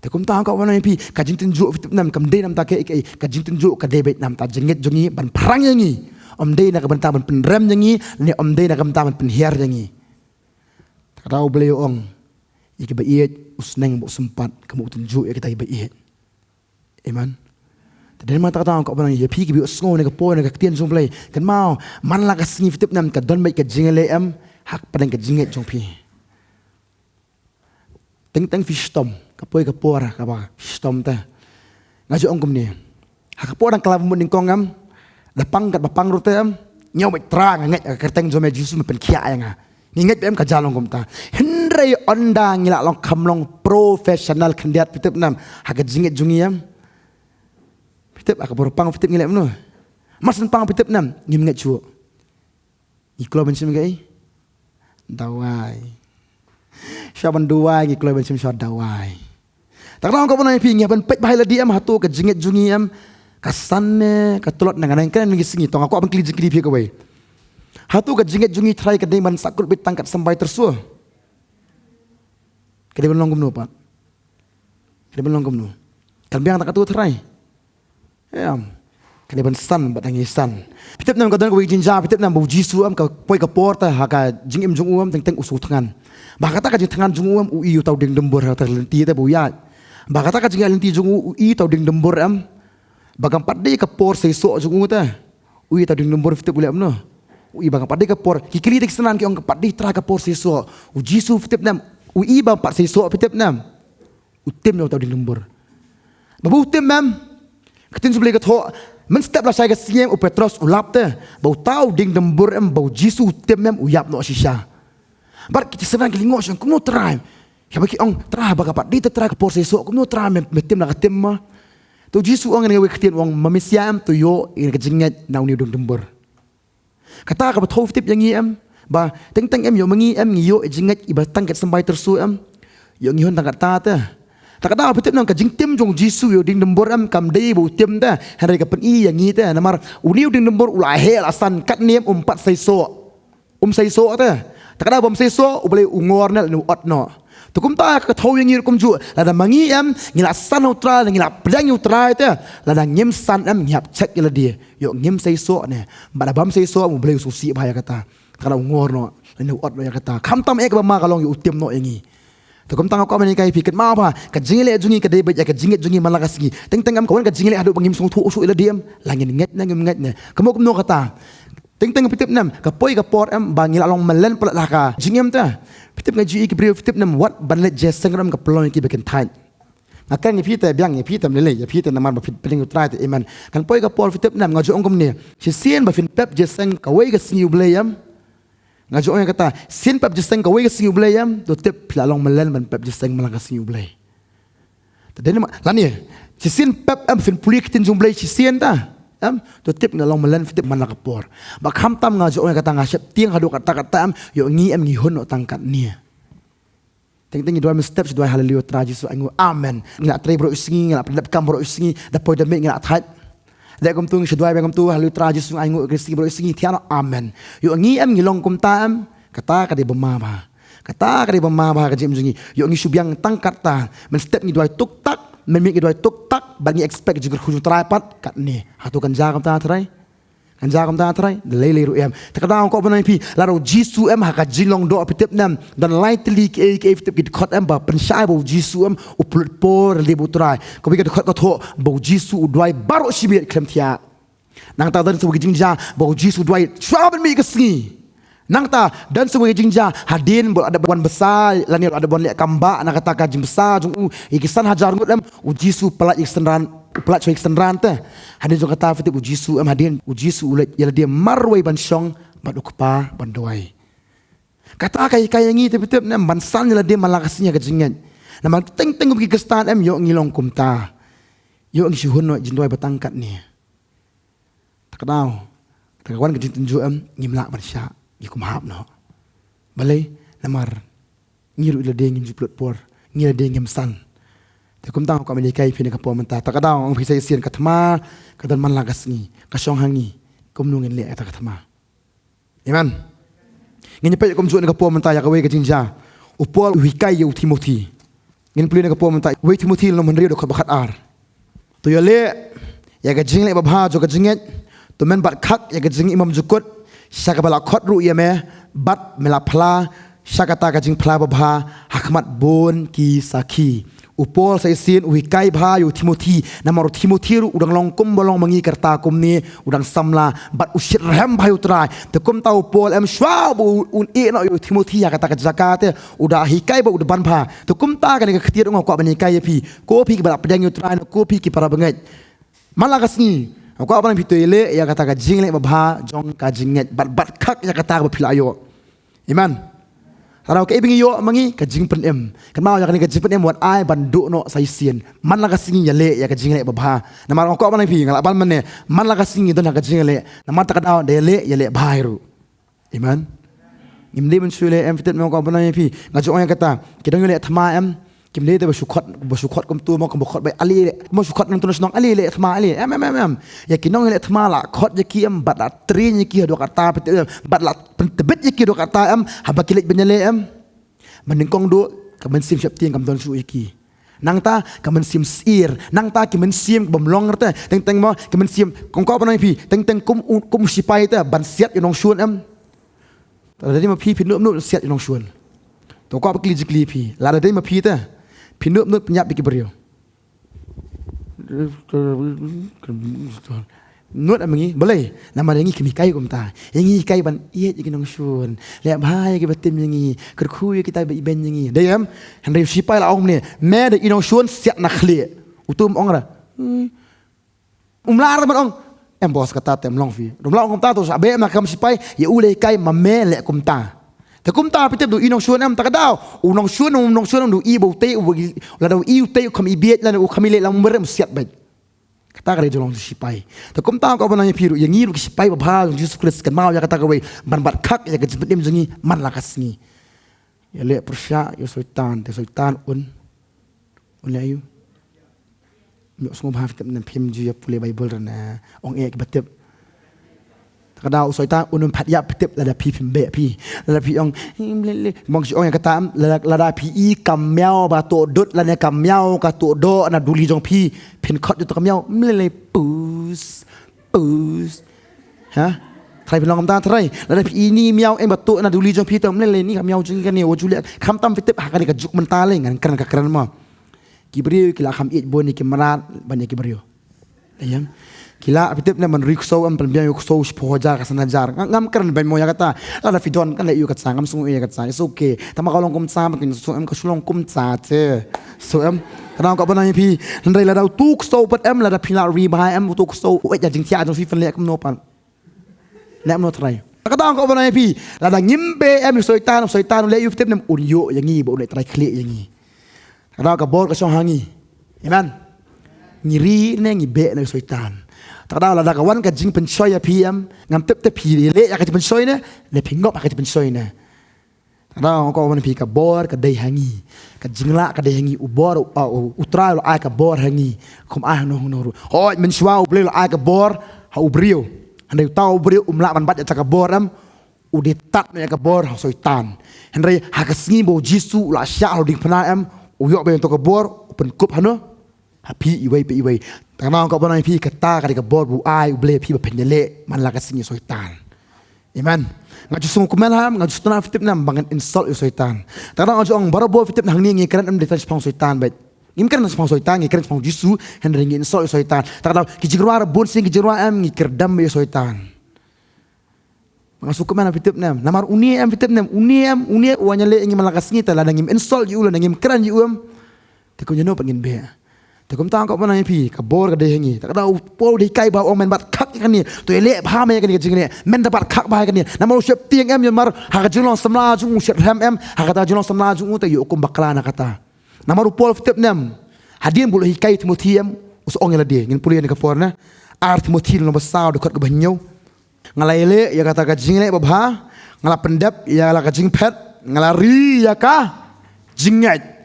Te kumta nga kwah ban ong ïa phi, ka jingtynjuh, phi tip ne em, kam dei namar kaei kaei, ka jingtynjuh ka dei beit namar ka jingngeit jong ngi ban pyrshang ïa ngi. Ym dei na ka bynta ban pynrem ïa ngi, ne ym dei na ka bynta ban pynhiar ïa ngi. Te kata U Blei u ong, ïa kiba ïeit u sneng bad u sympat, kumba u tynjuh ïa kita kiba ïeit. Amen. Te dei namar kata nga kwah ban ong ïa phi kiba ïohsngew ïa ka por, ïa ka ktien jong U Blei. Kynmaw, man la ka sngi, phi tip ne em, ka don beit ka jingïaleh em hapdeng ka jingngeit jong phi. Teng teng phi shitom, ka poi ka por kaba phi shitom te. Nga ju ong kumne. Ha ka por dang kylla ba mut nyngkong em, da pang katba pang ruh te em, ngi ong beit Trai nga ngeit ha ka kyrteng jong me Jisu me pynkhiah ïa nga. Ngi ngeit beit em ka jia long kumta. Hynrei ynda ngi la long kham long professional khyndiat, phi tip ne em, ha ka jingngeit jong ngi em. Phi tip ha ka por pang phi tip ngi leh kumno? Mar shen pang phi tip ne em, ngim ngeit shuh. Ngi kloi ban shim kaei? Dawai. Shuwa ban duwai ngi kloi ban shim shuwa dawai. Te kata nga kwah ban ong ïa phi, ngi hap ban peit bha ïa lade em, hato ka jingngeit jong ngi em ka san ne ka tlot ne, nga nang kren ngi sngi, to nga kwah ban kylli jingkylli phi kawei. Hato ka jingngeit jong ngi Trai ka dei ban sakhut beit tang kat symbai tyrso? Ka dei ban long kumno pat? Ka dei ban long kumno? Kan biang tang katto Trai? Em. Ka dei ban san bad dang ïai san. Phi tip ne em, ka don kawei ka jingjia, phi tip ne em, ba U Jisu em ka poi ka por te ha ka jingim jong u em, teng teng u shu thngan. Ba kata ka jingthngan jong u em, u i uta u dieng dumbur ha kata ka lynti te ba u ïaid. Ba kata ka jingïaid lynti jong u, u i uta u dieng dumbur em. Ba kam pat dei ka por seisoh jong u te. U i uta u dieng dumbur, phi tip u leh kumno? U i ba kam pat dei ka por, ki kylli te ki synran ki ong kam pat dei Trai ka por seisoh. U Jisu, phi tip ne em, u i ba kam pat seisoh, phi tip ne em. U tim ïa uta u dieng dumbur. Ba u tim em. Ka ktien jong U Blei ka thoh, mynstep lashai ka sngi em, u Petros u lap te ba uta u dieng dumbur em ba U Jisu u tim em u ïap noh shisha. Bad ki synran ki lyngngoh shuh, kumno Trai? Haba ki ong Trai, ba ka pat dei te Trai ka por seisoh, kumno Trai me, me tim la ka tim ma? Te U Jisu u ong ïa kawei ka ktien, u ong ma me sngewsih em, to ïoh ïa ka jingngeit na une u dieng dumbur. Kata kaba thew, phi tip, ïa ngi em, ba teng teng em, ïoh ma ngi em ngi ïoh ïa ka jingngeit iba tang kat symbai tyrso em, ïoh ngi hun tang katta te. Te kata, phi tip ne em, ka jingtim jong U Jisu ïa u dieng dumbur em kam dei ba u tim te, hynrei ka pyni ïa ngi te, namar une u dieng dumbur u la heh la san, katne em um pat seisoh. Um seisoh te. Te kata ba um seisoh, U Blei u ngor ne lane u ot noh. Te kumta ka thew ïa ngi ruh kumjuh, lada ma ngi em ngi la san ha U Trai, ngi la pdiang ïa U Trai te, lada ngim san em ngi hap check ïa lade, ïoh ngim seisoh ne? Bad lada bym seisoh em, U Blei u sngewsih bha ïa kata. Te kata u ngor noh lane u ot noh ïa kata. Khamtam eh kaba ma ka long ïoh u tim noh ïa ngi. Te kumta nga kwah ban ïa kai phi, kynmaw bha, ka jingïaleh jong ngi ka dei beit ïa ka jingngeit jong ngi man la ka sngi. Teng teng em ka wan ka jingïaleh haduh ba ngim sngewthuh shuh ïa lade em, la ngin ngeit ne ngim ngeit ne. Kumno kumno kata. Teng teng, phi tip ne em, ka poi ka por em ba ngi la long mlien palat ha ka jingim te. Phi tip, nga ju ïohi ki briew, phi tip ne em, wat ban leit jingïaseng ruh em ka pynlong ïa ki ba kin thait. Nga kren ïa phi te biang, ïa phi te ym lei lei, ïa phi te namar ba phi pdiang ïa U Trai te, amen. Kan poi ka por, phi tip ne em, nga ju ong kumne, shisien ba phin pep jingïaseng kawei ka sngi U Blei em. Nga ju ong ïa kata, shisien pep jingïaseng kawei ka sngi U Blei em, to tip phi la long mlien ban pep jingïaseng man la ka sngi U Blei. Te dei ne em, lane shisien pep em phin pule ka ktien jong U Blei shisien te, em, to tip ngi la long mlien, phi tip, man la ka por. Bad khamtam, nga ju ong ïa kata, nga sheptieng haduh katta katta em, ïoh ngi em ngi hun noh tang katne. Teng teng ngi duwai mynstep, shu duwai haleluya, Trai Jisu ainguh, amen. Ngi la trei baroh shi sngi, ngi la pyndep kam baroh shi sngi, da poi da miet ngi la thait. Dei kumtu, ngi shu duwai biang kumtu, haleluya, Trai Jisu ainguh, kine shi sngi baroh shi sngi thiah noh, amen. Ïoh ngi em ngi long kumta em, kata ka dei bymma bha. Kata ka dei bymma bha ka jingim jong ngi. Ïoh ngi shu biang tang katta. Mynstep ngi duwai tuk tak, mynmiet ngi duwai tuk tak, bad ngi expect jingkyrkhu jong U Trai pat katne. Hato kan jia kumta, Trai? Kan jia kumta, Trai? Da lei lei ruh em. Te kata nga kwah ban ong ïa phi, lada U Jisu em ha ka jinglong doh, phi tip ne em, don lai tylli kiei kiei, phi tip, ki dkhot em ba pynshai ba U Jisu em u pynlut por lade bad U Trai. Kawei ka dkhot ka thoh ba U Jisu u duwai baroh shi miet khlem thiah. Nangta don sa kawei ka jingjia ba U Jisu u duwai shuwa ban mih ka sngi. Nangta don shuh ka jingjia, hadien ba la dep wan bsa lane la dep wan leh kam bah na kata ka jingbsa jong u ïa ki san hajar ngut em, u Jisu u pynlait ïa ki synran, u pynlait shuwa ïa ki synran te. Hadien jong kata phi tip u Jisu em, hadien u Jisu u leit ïa lade marwei ban shong bad u Kpa ban duwai. Kata ka hikai ïa ngi te phi tip ne em, ban san ïa lade man la ka sngi ha ka jingngeit. Namar teng teng kum ki Khristan em, ïoh ngi long kumta. Ïoh ngi shu hun noh jingduwai ba tang katne. Ta ka daw, ta ka wan ka jingtynjuh em, ngim lah ban shah, ngi kum hap noh. Balei? Namar ngi ruh lade ngim ju pynlut por, ngi lade ngim san. Te kumta nga kwah ban hikai ïa phi na ka por mynta. Ta ka daw, ong phi sa shisien ka thma ka don man la ka sngi, ka shong ha ngi kumno ngin leh ïa kata ka thma. Amen. Ngin ïa peit kumjuh na ka por mynta ïa kawei ka jingjia. U Paul u hikai ïa u Timothi. Ngin pule na ka por mynta, wei Timothi lynnong hynriew dkhot ba khatar. To ïaleh ïa ka jingleh babha jong ka jingngeit, to men bad khak ïa ka jingim bymjukut, sha kaba la khot ruh ïa me, bad me la phla sha kata ka jingphla babha ha khmat bun ki sakhi. U Paul sa shisien u hikai bha ïa u Timothi, namar u Timothi ruh u dang long kumba long ma ngi, ka rta kumne, u dang samla bad u shitrhem bha ïa u Trai. Te kumta u Paul em, shuwa ba un ïeh noh ïa u Timothi ha kata ka jaka te, u da hikai bad u da ban bha. Te kumta kane ka ktien nga kwah ban hikai ïa phi, ko phi kiba la pdiang ïa u Trai ne ko phi ki para bangeit. Man la ka sngi nga kwah ban ong ïa phi, to ïaleh ïa kata ka jingleh babha jong ka jingngeit, bad bad khak ïa kata kaba phi la ïoh. Amen. Tang kaei ba ngi ïoh ma ngi? Ka jingpynim. Kynmaw ïa kane ka jingpynim wat ai ban duh noh sa shisien. Man la ka sngi ïaleh ïa ka jingleh babha. Namar nga kwah ban ong ïa phi, nga lah ban mynne, man la ka sngi don ha ka jingleh. Namar ta ka daw da ïaleh, ïaleh bha hi ruh. Amen. Ngim dei ban shu leh em, phi tip, nga kwah ban ong ïa phi, nga ju ong ïa kata, ki nongïaleh thma em, kim dei te ba shu khot, ba shu khot kumto mo, kumba khot ba ale, mo shu khot nangto na shnong, ale leh thma ale, em em em em. Ïa ki nongïaleh thma la khot ïa ki em, bad la train ïa ki haduh katta, phi tip em, bad la pyntbit ïa ki haduh katta em, haba ki leit ban ïaleh em. Ba nyngkong duh ka mynsiem sheptieng kam don shuh ïa ki. Nangta ka mynsiem sheptieng, nangta ki mynsiem bym long rta, teng teng mo, ka mynsiem, kong ko ba nang phi, teng teng kum u, kum u sipai te ban siat ïa u nongshun em. Lada dei ma phi, phi nud nud siat ïa u nongshun. To kwah ba kylli jingkylli phi, lada dei ma phi te, phi nud nud pynïap ïa ki briew? Nud em ngi, balei? Namar ïa ngi kim hikai kumta. Ïa ngi hikai ban ïeit ïa ki nongshun, leh bha ïa kiba tim ïa ngi, kyrkhu ïa kita ba iban ïa ngi. Dei em? Hynrei u sipai la ong mynne, me da i nongshun, siat na khlieh. Uto um ong ra. Hmm. Um lah re ban ong, em boss, kata te ym long phi. Um lah ong kumta, to sa beh em na kam sipai, ïa u leh hikai ma me leh kumta. Te kumta phi tip, da i nongshun em, ta ka daw, u nongshun, u nongshun em, da i ba u tei, u, lada u i u tei, u kham ibieit, lane u kham ileh lamwir em, u siat beit. Kata ka dei jong u sipai. Te kumta ko ba nang ïa phi ruh, ïa ngi ruh ki sipai babha jong Jisu Khrist, kynmaw ïa kata kawei, ban bat khak ïa ka jingpynim jong ngi man la ka sngi. Ïaleh pyrshah ïa u Soitan, te Soitan un, un leh aïu? Ym ïohsngew bha phi tip, ne phim ju ïa pule Baibl re ne ong eh kiba tip. Ka daw u Soitan un ym pat ïap phi tip lada phi phim beh phi. Lada phi ong, "Ym lei lei." Mo ngi ong ïa kata, lada, lada phi i ka miaw ba tuh dud lane ka miaw ka tuh doh na duli jong phi, phin khot ïa uto ka miaw, "Ym lei lei, pus, pus." Ha? Trai, phin long kumta trai. Lada phi i ni miaw eh ba tuh na duli jong phi te, "Ym lei lei, ni ka miaw jong ngi kane, wat ju leh." Khamtam phi tip ha kane ka juk mynta lei, ngan kren ka kren mo. Ki briew ki la kham ïeit bun ïa ki mrad ban ïa ki briew. Ïa, ki la, phi tip ne, ban ri ksew em, pynbiang ïa u ksew shiphew hajar ka san hajar. Nga, ngam kren ban mo ïa kata. Lada phi don kan leh ïa u kata, ngam sngew ïa kata. It's okay. Tang ba ka long kumta ba kin sngew em, ka shu long kumta te. So em, ka daw ka ba nang ïa phi. Hynrei lada uto u ksew pat em, lada phi la ri bha em, uto u ksew u ïeit ïa jingthiah jong phi, phin leh kumno pat? Leh kumno trai? Ka daw ka ba nang ïa phi. Lada ngim beh em ïa u Soitan, u Soitan u leh ïa u, phi tip ne, un ïoh ïa ngi ba un leh trai khlieh ïa ngi. Ka daw ka bor ka shong ha ngi. Amen. Ngi ri ne ngi beh na u Soitan. Ka daw lada ka wan ka jingpynshoi ïa phi em, ngam tip te phi leh ïa ka jingpynshoi ne, ne phi ngop ha ka jingpynshoi ne. Ka daw ko wan phi, ka bor ka dei ha ngi. Ka jinglah ka dei ha ngi. U bor, u, u, u Trai u la ai ka bor ha ngi. Kum ai ha uno uno ruh. Hooid, mynshuwa U Blei u la ai ka bor ha u briew. Hynrei uta u briew um lah ban bat ïa ka bor em. U dei tad noh ïa ka bor ha u Soitan. Hynrei ha ka sngi ba u Jisu u la shah ha u diengphna em, u ïoh beit ïa uto ka bor, u pynkup hano? Ha phi iwei pa iwei. Tang ba nga kwah ban ong ïa phi, kata ka dei ka bor ba u ai U Blei ïa phi ba phin ïaleh man la ka sngi ïa u Soitan. Amen. Nga ju sngewkmen ha, nga ju sngewtynnat, phi tip ne em, ba ngan insult ïa u Soitan. Tang ba nga ju ong barabor, phi tip ne, hangne ngi kren em, dei tang shaphang u Soitan beit. Ngim kren shaphang u Soitan, ngi kren shaphang u Jisu, hynrei ngi insult ïa u Soitan. Tang ba ki jingrwai, bun sien ki jingrwai em, ngi kyrdem ïa u Soitan. Nga shu kmen, phi tip ne em? Namar une em, phi tip ne em? Une em, une u wan ïaleh ïa ngi man la ka sngi, te lada ngim insult ïa u, lada ngim kren ïa u em, te kumno pat ngin beh? Te kumta nga kwah ban ong ïa phi, ka bor ka dei ha ngi. Te ka daw u Paul u dei u hikai ba u ong, men bat khak ïa kane, to ïaleh bha ma ïa kane ka jingleh, men da bat khak bha ïa kane. Namar u sheptieng em, namar ha ka jinglong samla jong u, u shitrhem em ha kata ka jinglong samla jong u, te ïoh kum bakla na kata. Namar u Paul, phi tip ne em, hadien ba u la hikai u Timothi em, u sa ong ïa lade. Ngin pule ïa kane ka por ne, Ar Timothi lynnong ba saw, dkhot kaba hynñiew. Nga la ïaleh ïa kata ka jingleh babha, nga la pyndep ïa la ka jingphet, nga la ri ïa ka jingngeit.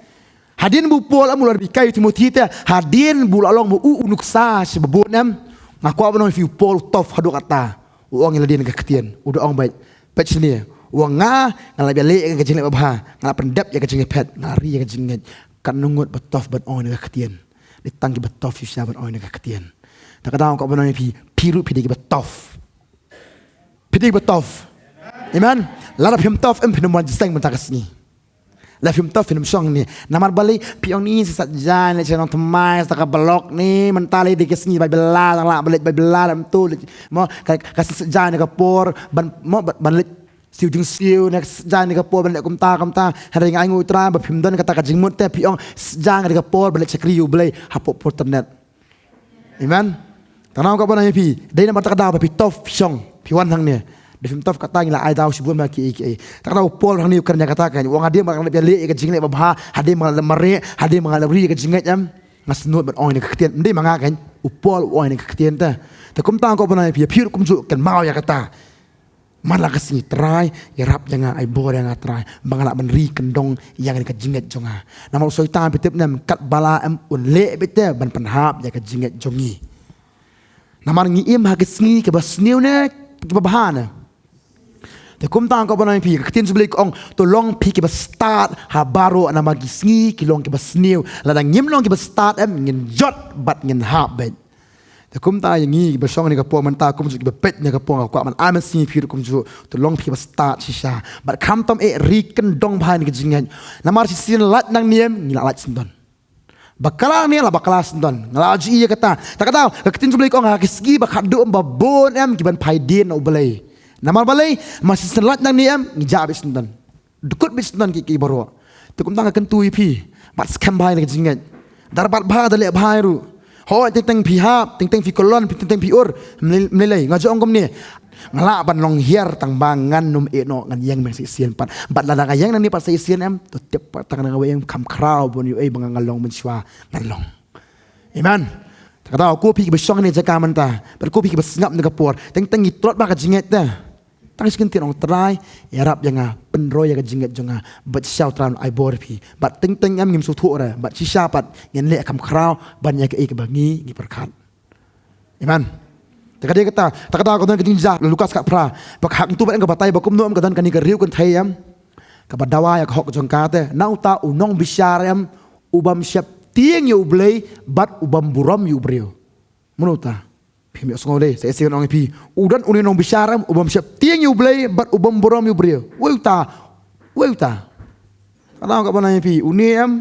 Hadien ba u Paul em u la hikai u Timothi te, hadien ba u la long ma u u nuksa sha babun em, nga kwah ban ong ïa phi, u Paul u tough haduh katta. U ong ïa lade na ka ktien, u da ong beit, peit shane, u ong, nga, nga la ïaleh ïa ka jingleh babha, nga la pyndep ïa ka jingphet, nga la ri ïa ka jingngeit. Katno ngut ba tough ban ong ïa ka ktien. Dei tang kiba tough shisha ban ong ïa ka ktien. Te ka daw nga kwah ban ong ïa phi, phi ruh phi dei kiba tough. Phi dei kiba tough. Amen. Lada phim tough em, phin ym wan jingïaseng mynta ka sngi. Lada phim tough, phin ym shong hangne. Namar balei? Phi ong, ni sa sat jaiñ leh sha nongthymmai, sa ka block ni, mynta lei dei ka sngi bai bylla, tang lah ba leit bai bylla, lam tu leit. Mo, ka, ka sat jaiñ na ka por ban, mo, ban, ban leit siew jingsiew, ne ka sat jaiñ na ka por ban leh kumta kumta. Hynrei nga ai nguh ïa u Trai ba phim don kata ka jingmut te, phi ong sat jaiñ na ka por ban leit shakri ïa U Blei hapoh por internet. Amen. Te nga kwah ban ong ïa phi, dei namar kata ka daw ba phi tough phi shong, phi wan hangne. Da phim tough kata ngi la ai daw shibun ba kiei kiei. Te ka daw u Paul hangne u kren ïa kata, kan u ong, hadien ba nga la ïaleh ïa ka jingleh babha, hadien ba nga la mareh, hadien ba nga la ri ïa ka jingngeit em, nga sngewbha ban ong ïa ka ktien. Ym dei ma nga, kan u Paul u ong ïa ka ktien te. Te kumta nga kwah ban ong ïa phi, ïa phi ruh kumjuh, kynmaw ïa kata. Man la ka sngi, Trai, ïarap ïa nga, ai bor ïa nga Trai, ba nga lah ban ri kyndong ïa ka jingngeit jong nga. Namar u Soitan, phi tip ne em, katba lah em un leh beit te ban pynhap ïa ka jingngeit jong ngi. Namar ngi im ha ki sngi kiba sniew ne kiba bha ne. Te kumta nga kwah ban ong ïa phi, ka ktien jong U Blei ka ong, to long phi kiba stad ha baroh, namar ki sngi ki long kiba sniew. Lada ngim long kiba stad em, ngin jot bad ngin hap beit. Te kumta ïa ngi kiba shong ha kane ka por mynta, kumjuh kiba peit ha kane ka por, nga kwah ban ai mynsiem ïa phi ruh kumjuh, to long phi ba stad shisha. Bad khamtam eh, ri kyndong bha ïa ka jingngeit. Namar shisien lait nangne em, ngi la lait syndon. Bakla nangne la bakla syndon. Nga la ju ïohi ïa kata. Te ka daw, ka ktien jong U Blei ka ong, ha ki sngi ba khatduh em, ba bun em ki ban phai dien na U Blei. Namar balei? Namar shisien lait nangne em, ngi jah beit syndon. Dkut beit syndon ki, ki baroh. Te kumta nga kyntu ïa phi, bad skhem bha ïa ka jingngeit. Da rat bha, da leh bha ruh. Hooid, teng teng phi hap, teng teng phi kyllon, teng teng phi ur. Ym lei lei, nga ju ong kumne. Nga lah ban long hiar tang ba ngan ym ïeh noh, ngan ïeng beit sa shisien pat. Bad lada nga ïeng nangne pat sa shisien em, to tip pat tang nga wei em, kham khraw bun ïoh ei ba nga long mynshuwa ngan long. Amen. Te ka daw, ko phi kiba shong ha kane ka jaka mynta, bad ko phi kiba sngap ha kane ka por, teng teng ngi tlot bha ka jingngeit te. Tang shi kyntien, ong, Trai, ïarap ïa nga, pynroi ïa ka jingngeit jong nga. Bad shisha U Trai un ai bor ïa phi. Bad teng teng em, ngim sngewthuh re, bad shisha pat ngin leh kham khraw ban ïa kaei kaba ngi, ngi pyrkhat. Amen. Te ka dei kata, te ka daw ka don ka jingjia Lukas khatphra. Bad ha katu pat em ka batai ba kumno em, ka don kane ka riew kynthei em, kaba dawa ïa ka hok jong ka te. Na uta u nongbishar em, u bym sheptieng ïa U Blei bad u bym burom ïa u briew. Mano uta? Phim ïohsngew de, sa shisien ngan ong ïa phi. U don une u nongbishar em, u bym sheptieng ïa U Blei bad u bym burom ïa u briew. Uei uta? Uei uta? Ka daw nga kwah ban ong ïa phi, une em,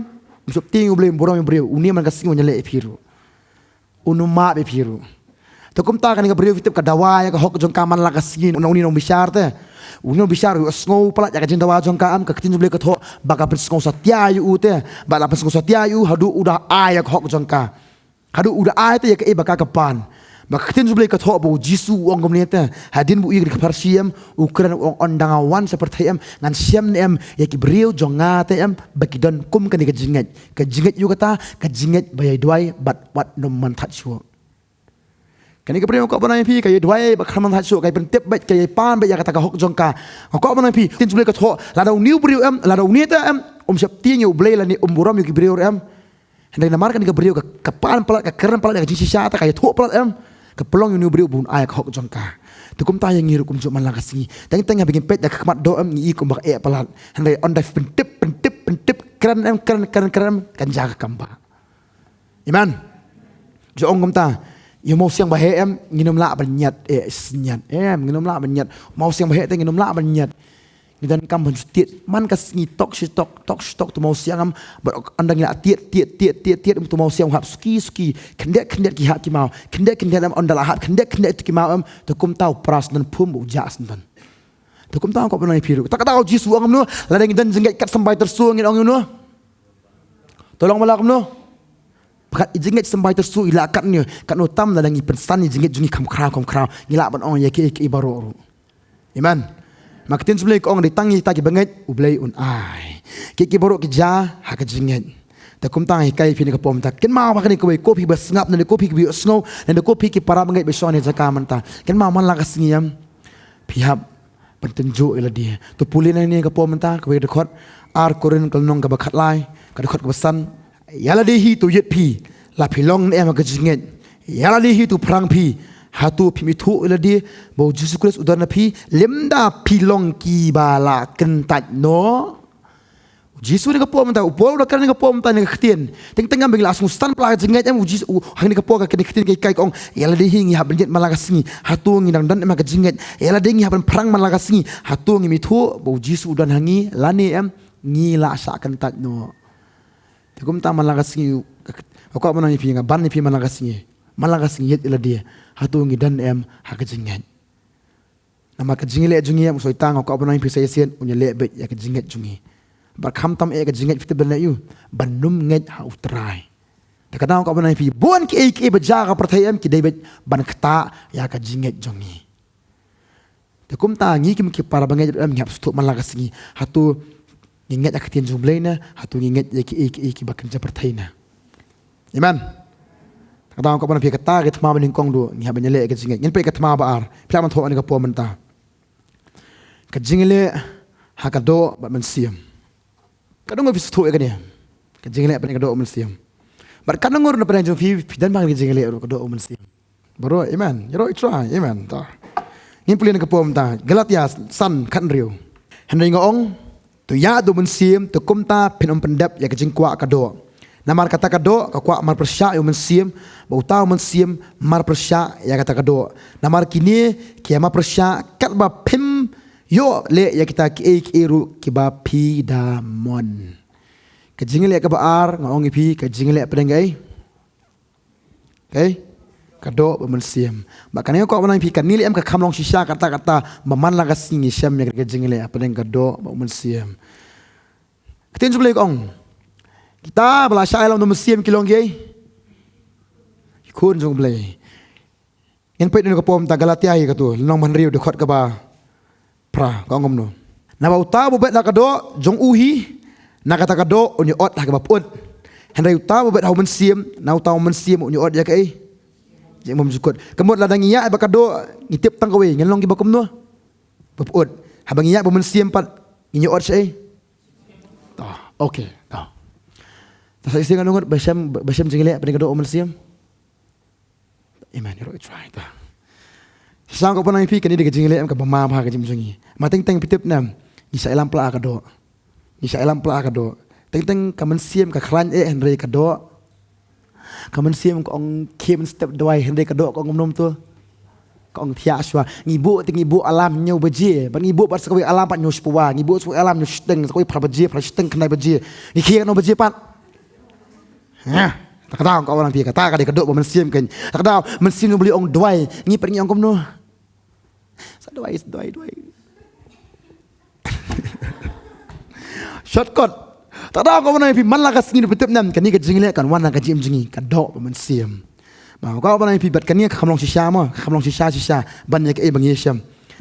um sheptieng ïa U Blei, um burom ïa u briew. Une man ka sngi un ïaleh ïa phi ruh. Un ym map ïa phi ruh. Te kumta kane ka briew, phi tip, ka dawa ïa ka hok jong ka man la ka sngi na une u nongbishar te. Une u nongbishar u ïohsngew palat ïa ka jingdawa jong ka em, ka ktien jong U Blei ka thoh ba ka pynsngew satia ïa u te. Ba la pynsngew satia ïa u haduh u da ai ïa ka hok jong ka. Haduh u da ai te ïa kaei ba ka ka pan. Ba ka ktien jong U Blei ka thoh ba U Jisu u ong kumne te, hadien ba u ïa ka pharshi em, u kren u ong, ynda nga wan sha pyrthei em, ngan shem ne em ïa ki briew jong nga te em, ba ki don kum kane ka jingngeit. Ka jingngeit ïa u kata, ka jingngeit ba ïai duwai bad wat nym man thait shuh. Kane ka briew, nga kwah ban ong ïa phi, ka ïai duwai bad khlem man thait shuh, ka ïai pyntip beit, ka ïai pan beit ïa kata ka hok jong ka. Nga kwah ban ong ïa phi, ktien jong U Blei ka thoh, lada une u briew em, lada une te em, um sheptieng ïa U Blei lane um burom ïa ki briew ruh em, hynrei namar kane ka briew ka, ka pan palat, ka kren palat ïa ka jingshisha te, ka ïathuh palat em, ka pynlong ïa une u briew ba un ai ïa ka hok jong ka. Te kumta ïa ngi ruh kumjuh man la ka sngi. Teng teng haba ngin peit ïa ka khmat doh em, ngi i kumba ka eh palat. Hynrei ynda phi pyntip, pyntip, pyntip, kren em, kren, kren, kren em, kan jia ka kam ba. Amen. Ju ong kumta, ïa u mawsiang ba heh em, ngin ym lah ban ñiad, eh, ñiad. Em, ngin ym lah ban ñiad. U mawsiang ba heh te ngin ym lah ban ñiad. Ngi donkam ban ju tied man ka sngi tok shi tok, tok shi tok, uto u mawsiang em, bad ynda ngi la tied, tied, tied, tied, tied, em, uto u mawsiang u hap suki, suki, khyndiat, khyndiat ki hap ki maw, khyndiat, khyndiat em, ynda la hap khyndiat, khyndiat ïa ki maw em, te kumta u pra syndon phum bad u jah syndon. Te kumta nga kwah ban ong ïa phi ruh. Kata ka daw u Jisu u ong kumno, lada ngi don jingngeit kat symbai tyrso ngin ong kumno. To long ba la kumno. Pyrkhat i jingngeit symbai tyrso i la katno, katno tam lada ngi pynsan i jingngeit jong ngi kham khraw kham khraw. Ngi lah ban ong ïa kiei kiei baroh ruh. Amen. Ma ka ktien jong U Blei ka ong dei tang ïa kita kiba ngeit U Blei un ai. Kiei kiei baroh ki jia ha ka jingngeit. Te kumta nga hikai ïa phi na ka por mynta. Kynmaw ba kane kawei ko phi ba sngap ne ko phi ba ïohsngew ne ko phi ki para bangeit ba shong ha kane ka jaka mynta. Kynmaw man la ka sngi em. Phi hap ban tynjuh ïa lade. To pule na kane ka por mynta kawei ka dkhot. Ar Korinth ka lynnong kaba khatlai, ka dkhot kaba san. Ïa lade hi to ïit phi la phi long ne em ha ka jingngeit. Ïa lade hi to phrang phi. Hato phim ithuh ïa lade ba u Jisu Khrist u don ha phi lymda phi long kiba la kyntait noh. U Jisu ha kane ka por mynta, u Paul u da kren ha kane ka por mynta ha kane ka ktien. Teng teng ngam ba ngi la sngewstan palat ha ka jingngeit em, u Jisu ha kane ka por ka kane ka ktien ka hikai ka ong ïa lade hi ngi hap ban ïit man la ka sngi. Hato ngi dang don em ha ka jingngeit. Ïa lade ngi hap ban phrang man la ka sngi. Hato ngim ithuh ba u Jisu u don ha ngi lane em ngi la shah kyntait noh. Te kumta man la ka sngi, nga kwah ban ong ïa phi, nga ban ïa phi man la ka sngi. Man la ka sngi ïit ïa lade. Hato ngi don em ha ka jingngeit. Namar ka jingïaleh jong ngi em u Soitan nga kwah ban ong ïa phi sa shisien un ïaleh beit ïa ka jingngeit jong ngi. Bad khamtam eh ka jingngeit phi tip ban leh ïa u, ban ym ngeit ha u Trai. Te ka daw nga kwah ban ong ïa phi bun kiei kiei ba jia ha ka pyrthei em ki dei beit ban ktah ïa ka jingngeit jong ngi. Te kumta ngi ki, ki para bangeit em ngi hap sngewthuh man la ka sngi. Hato ngi ngeit ïa ka ktien jong U Blei ne hato ngi ngeit ïa kiei kiei kiba kynja pyrthei ne. Amen. Kata nga kwah ban ong ïa phi kata ka thma ba nyngkong duh ngi hap ban ïaleh ïa ka jingngeit. Ngin peit ka thma ba ar. Phi lah ban thoh ha kane ka por mynta. Ka jingïaleh ha ka doh bad mynsiem. Katno ngur phi sngewthuh ïa kane. Ka jingïaleh hapdeng ka doh bad mynsiem. Bad katno ngur na pdeng jong phi phi don ba ka jingïaleh ruh ka doh bad mynsiem. Baroh, amen. Ïaroh i trai, amen. Ta. Ngin pule na ka por mynta. Galatia san khathynriew. Hynrei nga ong, to ïaid da u mynsiem, te kumta phin ym pyndep ïa ka jingkwah ka doh. Namar kata ka doh ka kwah mar pyrshah ïa u mynsiem, bad uta u mynsiem mar pyrshah ïa kata ka doh. Namar kine ki ïa mar pyrshah katba phim ïoh leh ïa kita kiei kiei ruh kiba phi da mon. Ka jingïaleh kaba ar nga ong ïa phi ka jingïaleh hapdeng kaei? Kaei? Ka doh bad mynsiem. Bad kane nga kwah ban ong ïa phi kane lei em ka kham long shisha katta katta ba man la ka sngi ngi shem ïa ka jingïaleh hapdeng ka doh bad mynsiem. Ka ktien jong U Blei ka ong, kita ba la shah ïalam da u mynsiem ki long kiei? Ki khun jong U Blei. Ngin peit na ka por mynta Galatia hi kato lynnong ba hynriew dkhot kaba phra ka ong kumno. Naba uta uba bet na ka doh jong u hi na kata ka doh un ïoh ot ha kaba pyut. Hynrei uta uba bet ha u mynsiem na uta u mynsiem un ïoh ot ïa kaei? Ïa ka bymjukut. Ka mut lada ngi ïaid bad ka doh ngi tip tang kawei ngin long kiba kumno? Ba pyut. Haba ngi ïaid bad u mynsiem pat ngin ïoh ot shaei? To, okay, to. To sa shisien katno ngut ba shem, ba shem jingïaleh hapdeng ka doh bad mynsiem? Amen. Ïaroh i trai ta. Shisha nga kwah ban ong ïa phi kane dei ka jingïaleh em kaba ma bha ha ka jingim jong ngi. Ma teng teng phi tip ne em ngi shah ïalam palat ha ka doh. Ngi shah ïalam palat ha ka doh. Teng teng ka mynsiem ka khlaiñ eh hynrei ka doh. Ka mynsiem ka ong khie mynstep dawai hynrei ka doh ka ong kumno to. Ka ong thiah shuwa. Ngi buh te ngi buh alarm hynñiew baje. Bad ngi buh bad sa kawei alarm pat hynñiew shiphew. Ngi buh sa kawei alarm hynñiew shiteng, sa kawei phra baje, phra shiteng, khyndai baje. Ngi khie katno baje pat? Hah? Ta ka daw nga kwah ban ong ïa phi kata ka dei ka doh bad mynsiem kein. Ta ka daw mynsiem jong U Blei ong duwai. Ngi pat ngi ong kumno? Sa duwai, sa duwai, duwai. Shortcut. Ta ka daw nga kwah ban ong ïa phi man la ka sngi phi tip ne em kane ka jingïaleh kan wan ha ka jingim jong ngi ka doh bad mynsiem. Ba nga kwah ban ong ïa phi bad kane ka kham long shisha mo, ka kham long shisha shisha ban ïa kaei ba ngi ïashem.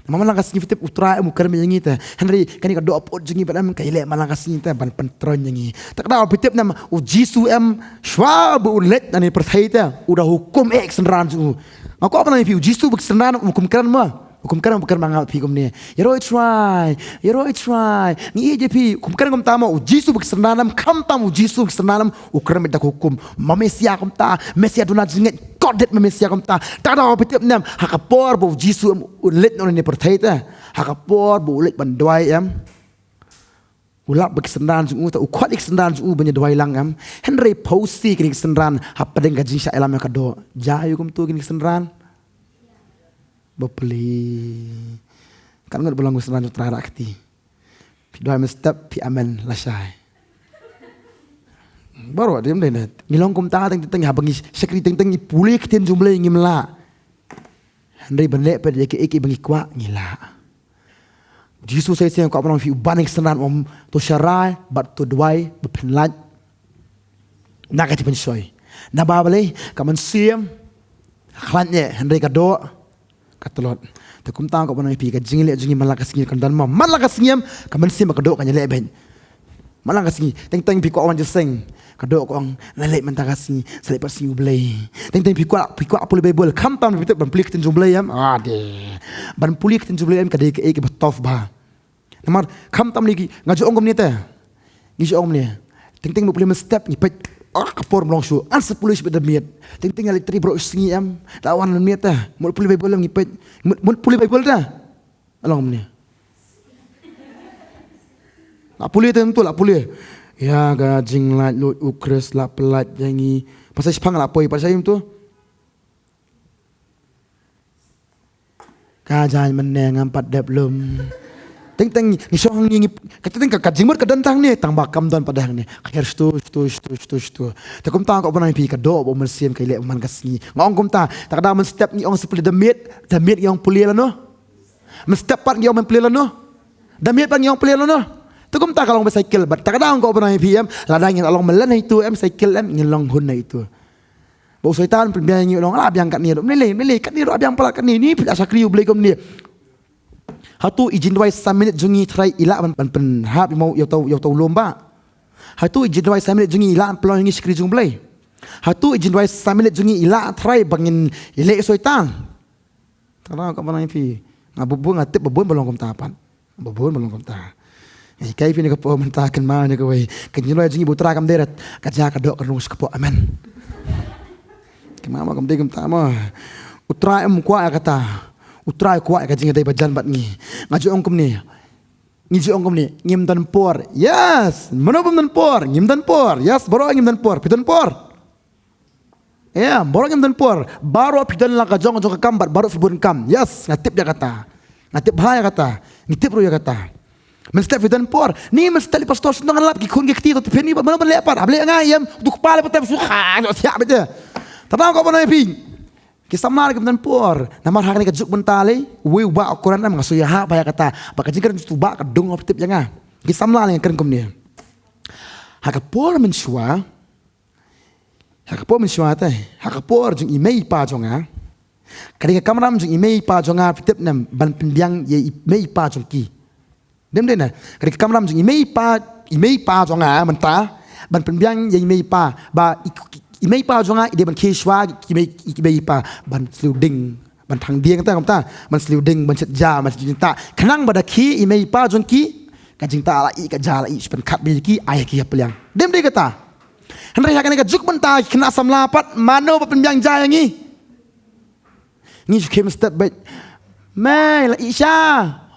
Namar man la ka sngi phi tip u Trai em u kyrmen ïa ngi te. Hynrei kane ka doh pyut jong ngi bad em ka ïaleh man la ka sngi te ban pyntroiñ ïa ngi. Ta ka daw phi tip ne em u Jisu em shuwa ba u leit na kane ka pyrthei te u da hukum eh ki synran jong u. Nga kwah ban ong ïa phi u Jisu bad ki synran em um kren mo. Um kren, um kren ma nga bad phi kumne. Ïaroh i trai, ïaroh i trai. Ngi ïeit ïa phi, um kren kumta mo u Jisu bad ki synran em khamtam u Jisu bad ki synran em u kren beit da ka hukum. Ma Mesia kumta, Mesia duna jingngeit, kot dei ma Mesia kumta. Ta ka daw phi tip ne em ha ka por ba u Jisu em u leit na kane ka pyrthei te. Ha ka por ba u leit ban duwai em. U lap bad ki synran jong u te u khot ïa ki synran jong u ban ïa duwai lang em. Hynrei phewse kine ki synran hapdeng ka jingshah ïalam ïa ka doh. Jia aïu kumto kine ki synran? Bapli. Katno ngut ba long ki synran jong u Trai Rakti? Phi duwai mynstep phi amen lashai. Baroh dei em dei ne. Ngi long kumta teng teng haba ngi shakri teng teng ngi pule ktien jong U Blei ngim lah. Hynrei ban leh pat ïa kiei kiei ba ngi kwah ngi lah. Jisu sa ïaseng, kwah ban ong ïa phi, u ban ïa ki synran, um, to sharai bad to duwai ba phin lait na ka jingpynshoi. Naba balei? Ka mynsiem ka khlaiñ eh, hynrei ka doh ka tlot. Te kumta kwah ban ong ïa phi, ka jingïaleh jong ngi man la ka sngi kan don mo. Man la ka sngi em, ka mynsiem ka doh kan ïaleh beit. Man la ka sngi, teng teng phi kwah wan jingïaseng, ka doh ka ong, nga leit mynta ka sngi, sa leit pat sngi U Blei. Teng teng phi kwah, phi kwah pule Baibl, khamtam phi tip ban pule ktien jong U Blei em. Ah, de. Ban pule ktien jong U Blei em ka dei kaei kaba tough bha. Namar khamtam lei ki, nga ju ong kumne te. Ngi ju ong kumne. Teng teng mut pule mynstep ngi peit, ah, ka por ym long shuh. Ngan sa pule shibit da miet. Teng teng nga leit trei baroh sngi em. Da wan miet te. Mut pule Baibl em ngi peit. Mut, mut pule Baibl te. Long kumne. La pule te, tu la pule. Ïa ka jinglaitluid U Khrist la pyllait ïa ngi. Pasal shiphang la poi, pasal ym tu. Ka jaiñ mynne ngam pat dep lum. Teng teng ngi shong hangne ngi, ka teng ka, ka jingmut ka don tang ne, tang ba kam don pat hangne. Ka her shtu, shtu, shtu, shtu, shtu. Te kumta kwah ban ong ïa phi, ka doh ba u mynsiem ka ïaleh man ka sngi. Nga ong kumta, te ka dang mynstep ngi ong sa pule da miet, da miet ngi ong pule lano. Mynstep pat ngi ong pule lano. Da miet pat ngi ong pule lano. Te kumta ka long ba cycle, bad te ka dang kwah ban ong ïa phi em, lada ngin long mlien ha itu em, cycle em, ngin long hun ha itu. Ba u Soitan pynbiang ïa ngi, u ong, la biang katne ruh, mlien lei, mlien lei, katne ruh la biang palat katne, ni phi la shakri U Blei kumne. Hato i jingduwai san minit jong ngi tharai i lah ban, ban pynhap ïa u, ïa uta u, ïa uta u lum bah? Hato i jingduwai san minit jong ngi i lah ban pynlong ïa ngi shakri jong U Blei? Hato i jingduwai san minit jong ngi i lah tharai ba ngin ïaleh ïa u Soitan? Te nga kwah ban ong ïa phi, nga bun bun nga tip ba bun ba long kumta pat. Ba bun ba long kumta. Nga hikai ïa phi ha kane ka por mynta, kynmaw ïa kawei. Ka jingduwai jong ngi bad U Trai kam dei ruh ka jia ka doh ka rung sha kpoh. Amen. Kynmaw mo, kam dei kumta mo. U Trai um kwah ïa kata. U Trai u kwah ïa ka jingïadei ba jan bad ngi. Nga ju ong kumne. Ngi ju ong kumne, ngim don por. Yes. Mano bym don por? Ngim don por. Yes, baroh ngim don por. Phi don por. Em, baroh ngim don por. Baroh phi don la ka jong, jong ka kam bad baroh phi bun kam. Yes, nga tip ïa kata. Nga tip bha ïa kata. Nga tip ruh ïa kata. Mynstep phi don por. Ni mynstep lei pastor, shu nang lap ki khun ki kti, to phi ni ba mano ban leh pat. Hap leh nga em. Tu kpa lei pat em, shu kha, shu thiah beit. Te nga kwah ban ong ïa phi, ki samla kim don por. Namar ha kane ka juk mynta lei, uwei u bah u kren em, nga shu ïahap bha ïa kata. Ba ka jingkren jong utu u bah ka dung, phi tip ïa nga. Ki samla lei nga kren kumne. Ha ka por mynshuwa, ha ka por mynshuwa te, ha ka por jong i mei i pa jong nga. Ka dei ka kamram jong i mei i pa jong nga, phi tip ne em, ban pynbiang ïa i mei i pa jong ki. Dei ym dei ne? Ka dei ka kamram jong i mei i pa, i mei i pa jong nga mynta, ban pynbiang ïa i mei i pa, ba i, i mei i pa jong nga i dei ban khie shuwa ki mei, ki mei i pa, ban sliew ding, ban thang dieng te kumta, ban sliew ding, ban shet ja, ban shet jingtah. Khnang ba da khie i mei i pa jong ki, ka jingtah la ih, ka ja la ih, shu pynkhat beit ïa ki, ai ïa ki ha pliang. Dei ym dei kata? Hynrei ha kane ka juk mynta, ki khynnah samla pat, mano ba pynbiang ja ïa ngi? Ngi shu khie mynstep beit. Mei, la ih sha.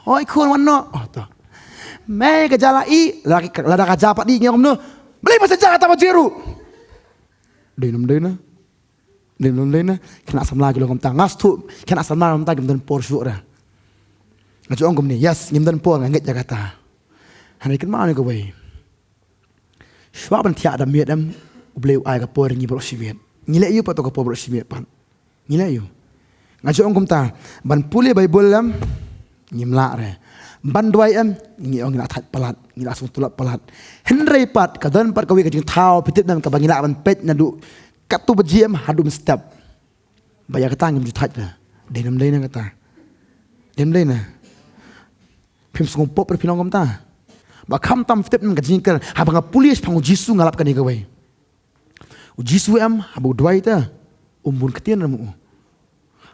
Hoi khun, wan noh. Oh, to. Mei, ka ja la ih. Lada, lada ka ja pat ih, ngi ong kumno? Balei ba sa ja kata ba jia ruh? Dei ne ym dei ne? Dei ne ym dei ne? Khynnah samla ki long kumta. Nga sngewthuh khynnah samla kumta kim don por shuh re. Nga ju ong kumne, yes, ngim don por, nga ngeit ïa kata. Hynrei kynmaw ïa kawei. Shuwa ban thiah da miet em, U Blei u ai ka por ïa ngi baroh shi miet. Ngi leh aïu pat ha ka por baroh shi miet pat? Ngi leh aïu? Nga ju ong kumta, ban pule Baibl em, ngim lah re. Ban duwai em, ngi ong ngi la thait palat, ngi la sngewtynnat palat. Hynrei pat, ka don pat kawei ka jingthaw, phi tip ne em, kaba ngi lah ban peit naduh katto baje em, haduh mynstep. Ba ïa kata ngim ju thait re. Dei ne ym dei ne kata? Dei ne ym dei ne? Phim sngewpop re phi long kumta. Ba khamtam phi tip ne em ka jingkren. Haba nga pule shaphang u Jisu nga lap kane kawei. U Jisu em, haba u duwai te, um bun ktien re mo u.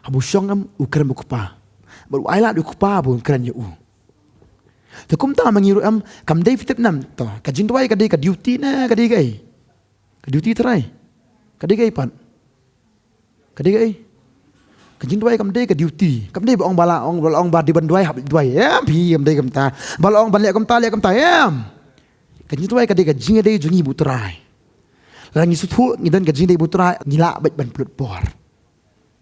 Haba u shong em, u kren bad u Kpa. Bad u ailad u Kpa ba un kren ïa u. Te kumta ma ngi ruh em, kam dei, phi tip ne em, to, ka jingduwai ka dei ka duty ne ka dei kaei? Ka duty trai. Ka dei kaei pat? Ka dei kaei? Ka jingduwai kam dei ka duty. Kam dei ba ong ba la ong, ba la ong ba dei ban duwai, hap duwai. Em, phi, kam dei kumta. Ba la ong ban leh kumta, leh kumta. Em. Ka jingduwai ka dei ka jingïadei jong ngi bad u Trai. Lada ngi sngewthuh ngi don ka jingïadei bad u Trai, ngi lah beit ban pynlut por.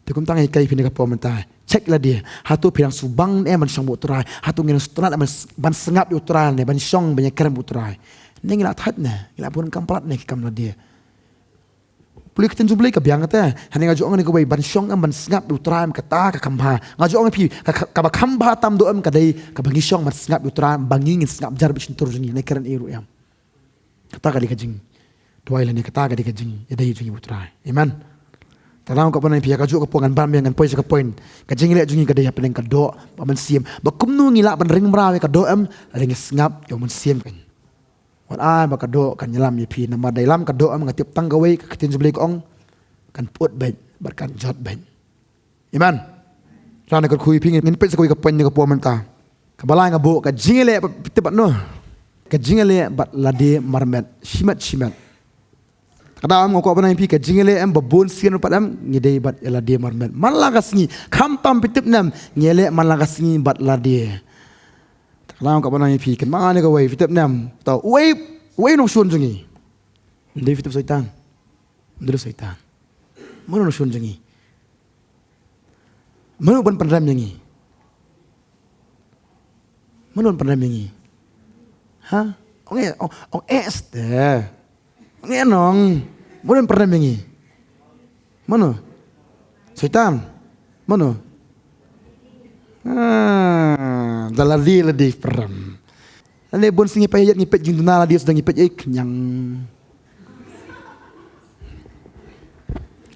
Te kumta nga hikai ïa phi ha kane ka por mynta. Check lade. Hato phi dang sngewbang ne em ban shong bad u Trai? Hato ngi dang sngewtynnat ban, ban sngap ïa u Trai ne, ban shong ban ïakren bad u Trai? Ne ngi la thait ne, ngi la bun kam palat ne ki kam lade? Pule ka ktien jong U Blei ka biang te. Hangne nga ju ong kane kawei, ban shong em ban sngap ïa U Trai em kata ka kham bha. Nga ju ong ïa phi ka, ka, kaba kham bha tam dei em ka dei kaba ngi shong ban sngap ïa U Trai em, ba ngi ngin sngap jar bad shyntur jong ngi ne kren ïa ruh em. Kata ka dei ka jingduwai lane kata ka dei ka jingïadei jong ngi bad U Trai. Amen. Te nga kwah ban ong ïa phi ha kajuh ka por ngan bam ïa ngan poi sha ka point. Ka jingïaleh jong ngi ka dei hapdeng ka doh bad mynsiem. Ba kumno ngi lah ban ring mraw ïa ka doh em, lada ngi sngap ïa U Mynsiem kan. Wat ai ba ka doh kan ïalam ïa phi, namar da ïalam ka doh em nga tip tang kawei, ka ktien jong U Blei ka ong kan pyut beit bad kan jot beit. Amen. Tang na ka kyrkhu ïa phi ngin peit sa kawei ka point na ka por mynta. Kaba lai nga buh ka jingïaleh bad phi tip bad no. Ka jingïaleh bad lade marmet shimet shimet. Ka dei em nga kwah ban ong ïa phi ka jingïaleh em ba bun sien ruh pat em ngi dei bad ïa lade marmet. Man la ka sngi khamtam phi tip ne em ngi ïaleh man la ka sngi bad lade. Ka dei em nga kwah ban ong ïa phi kynmaw ne kawei phi tip ne em. Te uei, uei u nongshun jong ngi? Ym dei phi tip Soitan. Ym dei Soitan. Mano u nongshun jong ngi? Mano ban pynrem ïa ngi? Mano ban pynrem ïa ngi? Ha? Ong eh, ong, ong eh ste. Ong eh nong. Mano ban pynrem ïa ngi? Mano? Soitan. Mano? Ah, da lade lade pynrem. Lane bun sngi ngi peit ïa ngi peit jingduna lade sdang ngi peit ïa khñiang.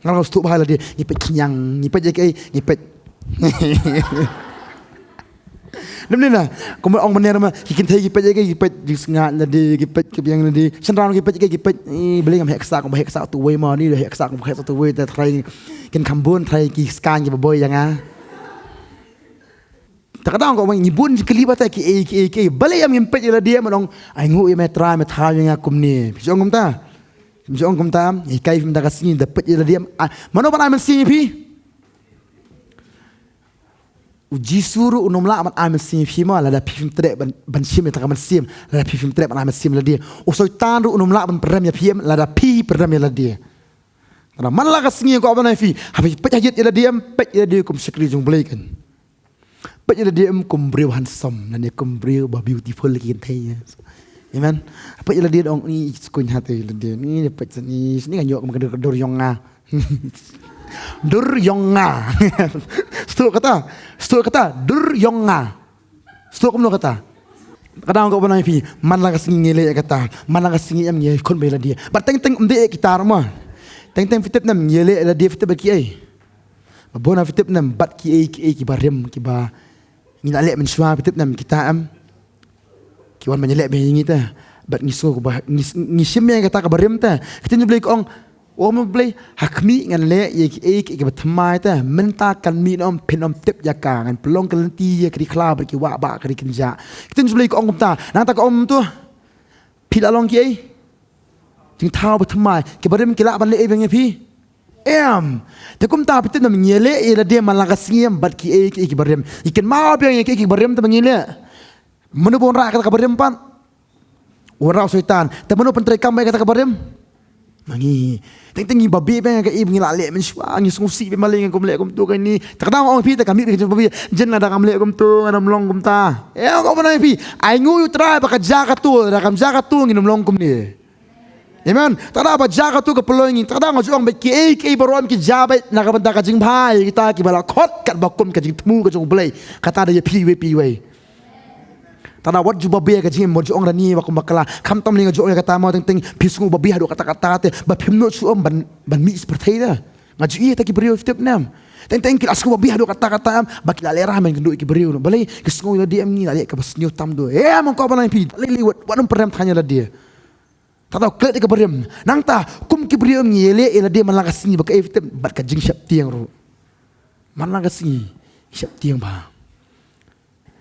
Nga ong stuk bha lade ngi peit khñiang ngi peit ïa ngi peit. Namar ne na kum ong mynne ma ki kynthei ngi peit ïa ngi peit jingsngaid lade ngi peit ka biang lade. Shynrang ngi peit ïa ngi peit. Balei ngam heh ksa kum ba heh ksa tu wei ma ni heh ksa kum ba heh ksa tu wei te trai kin kham bun trai ki skan ki ba boi ïa nga. Ta ka dang ko ngi bun kylli ba ta ki ei ki ei ki ei. Balei ym ngim peit ïa lade ma nong ai nguh ïa me Trai me thaw ïa nga kumne. Phi ong kumta. Phi ong kumta. Ïa kai phim da ka sngi da peit ïa lade. Mano ban ai mynsiem ïa phi? U Jisu ruh um lah ban ai mynsiem ïa phi ma lada phi phim treh ban shim ïa ta ka mynsiem lada phi phim treh ban ai mynsiem ïa lade. U Soitan ruh um lah ban pynrem ïa phi lada phi pynrem ïa lade. Tang man la ka sngi ko ban ai phi ha phi peit ha ïa lade em peit ïa lade kum shakri jong Blei kan. Peit ïa lade em kum briew handsome lane kum briew ba beautiful ki kynthei. Amen. Peit ïa lade ong ni skuin ha te lade ni peit ni ni nga ñiuh kum ka dur dur yong nga. Dur yong nga. Stuk kata. Stuk kata dur yong nga. Stuk kumno kata. Ka dang ko ban ai phi man la ka sngi ngi leh kata man la ka sngi em ngi khun ba ïa lade. Ba teng teng ym dei kita ma. Teng teng phi tip ne em ngi leh ïa lade phi tip ba ki ei. Ba bun na phi tip ne em bad ki ei ki ei ki barim ki ba ngi la leh mynshuwa phi tip ne em kita em. Ki wan ban ïaleh bad ngi te bad ngi sngew ba ngi shim ïa kata ka barim te. Ka ktien jong Blei ka ong o mo Blei ha khmih ngan leh ïa ki ei ki ei ki ba thymmai te mynta kan mih ne em phin ym tip ïa ka ngan pynlong ka lynti ïa ka ri khlaw bad ki wah bah ka ri kynjah. Ka ktien jong Blei ka ong kumta nangta ka ong to. Phi la long ki ei jingthaw ba thymmai ki barim ki lah ban leh ei biang ïa phi. Em. Te kumta phi tip ne em ngi leh ïa lade man la ka sngi em bad ki ei ki ei ki barim. Ngi kynmaw biang ïa ki ei ki barim te ba ngi leh. Mano ba wanrah kata ka barim pat? Wanrah u Soitan. Te mano pyntreikam ïa kata ka barim? Ma ngi. Teng teng ngi babe biang ïa ka ei ba ngi la leh mynshuwa ngi sngewsih biang balei ngan kum leh kumto kane. Te ka dang ong phi te ka mih biang ka jingbabe. Jen lada ngam leh kumto ngan ym long kumta. Ïa ko ban ai phi. Ai nguh ïa u Trai ba ka jia kato lada kam jia kato ngin ym long kumne. Amen. Tang da ba jia kato ka pynlong ngi tang da nga ju ong ba ki ei ki ei baroh em ki jia beit na ka bynta ka jingbha ïa kita kiba la khot katba kum ka jingthmu ka jong U Blei. Kata da ïa phi iwei pa iwei. Tang da wat ju babe ka jingim wat ju ong da ni ba kum bakla khamtam lei nga ju ong ïa kata ma teng teng phi sngew babe haduh katta katta te ba phim nud shuh em ban ban mih sa pyrthei da. Nga ju ïa ta ki briew phi tip ne em. Teng teng ki la sngew babe haduh katta katta em ba ki la lehrain ban kynduh ïa ki briew. Balei ki sngew ïa lade em ngi la leh kaba sniew tam duh. Em ko ba nang phi lei lei wat wat nym pyrem than ïa lade. Tang da u klet ïa ka barim. Nangta kum ki briew ngi ïaleh ïa lade man la ka sngi ba ka ei phi tip bad ka jingsheptieng ruh. Man la ka sngi sheptieng ba.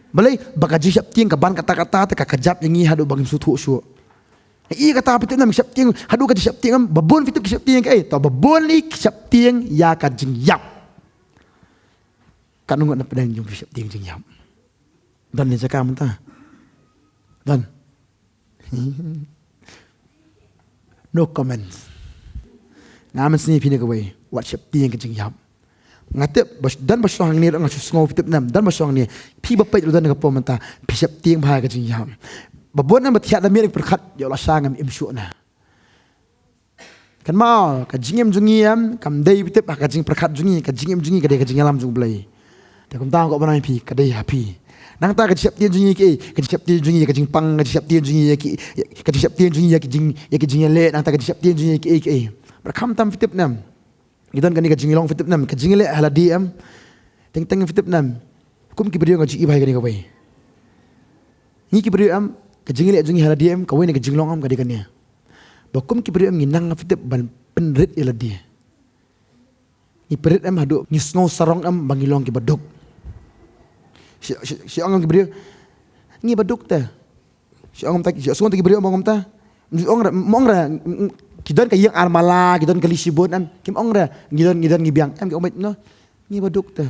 Balei ba ka jingsheptieng ka ban katta katta te ka kjap ïa ngi haduh ba ngim sngewthuh shuh. Ïa kata phi tip ne em sheptieng haduh ka jingsheptieng em ba bun phi tip ki sheptieng ka ei to ba bun ki sheptieng ïa ka jingïap. Katno ngut na pdeng jong phi sheptieng jingïap. Don ne jaka mynta. Don. No comments. Nga mynsngi phi ne kawei wat sheptieng ka jingïap. Nga tip ba don ba shu hangne nga shu sngew phi tip ne em don ba shu hangne phi ba peit ruh don ka por mynta phi sheptieng bha ka jingïap. Ba bun na ba thiah da miet pyrkhat ïa la sha ngam im shuh na. Kynmaw, ka jingim jong ngi em kam dei phi tip ha ka jingpyrkhat jong ngi, ka jingim jong ngi ka dei ka jingïalam jong U Blei. Te kumta nga kwah ban ong ïa phi, ka dei ha phi. Nangta ka jingsheptieng jong ngi ïa kiei, ka jingsheptieng jong ngi ïa ka jingpang, ka jingsheptieng jong ngi ïa ki, ka jingsheptieng jong ngi ïa ki jing, ïa ki jingïaleh, nangta ka jingsheptieng jong ngi ïa kiei kiei. Bad khamtam phi tip ne em. Ngi don kane ka jinglong phi tip ne em, ka jingleh ha lade em. Teng teng phi tip ne em. Kum ki briew nga ju i bha ïa kane kawei. Ngi ki briew em, ka jingleh jong ngi ha lade em, kawei na ka jinglong em ka dei kane. Ba kum ki briew em ngi nang phi tip ban pynrit ïa lade. Ngi pynrit em haduh ngi sngew sarong em ba ngi long kiba duk. Shu, shu, shu ong em ki briew, ngi ba duk te. Shu ong em ta, shu ong em ta ki briew em ong em ta. Shu ong re, ong re, ki don ka ïing armala, ki don ka list shibun em. Kim ong re, ngi don, ngi don ngi biang em, ki ong beit noh. Ngi ba duk te.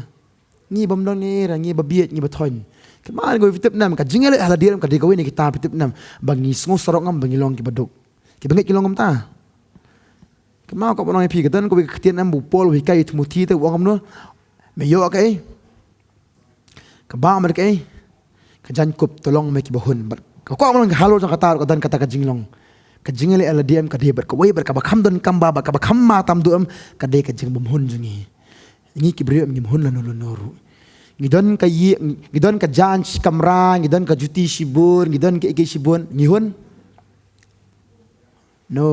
Ngi bym don ne ra, ngi ba bieit, ngi ba thoiñ. Kynmaw kawei phi tip ne em, ka jingïaleh ha lade em ka dei kawei na kita phi tip ne em. Ba ngi sngew sarong em ba ngi long kiba duk. Kiba ngeit ki long kumta. Kynmaw nga kwah ban ong ïa phi, ka don kawei ka ktien em ba u Paul u hikai ïa u Timothi te, u ong kumno. Me ïoh kaei? Kaba mar kaei? Ka jaiñkup, to long me kiba hun. Bad nga kwah ban ong halor jong kata ruh ka don kata ka jinglong. Ka jingleh ha lade em ka dei bad kawei bad kaba kham donkam bha bad kaba kham matam duh em ka dei ka jingbymhun jong ngi. Ngi ki briew em ngim hun lano lano ruh. Ngi don ka ïing, ngi don ka jaiñ shi kamra, ngi don ka juti shibun, ngi don kiei kiei shibun, ngi hun? No.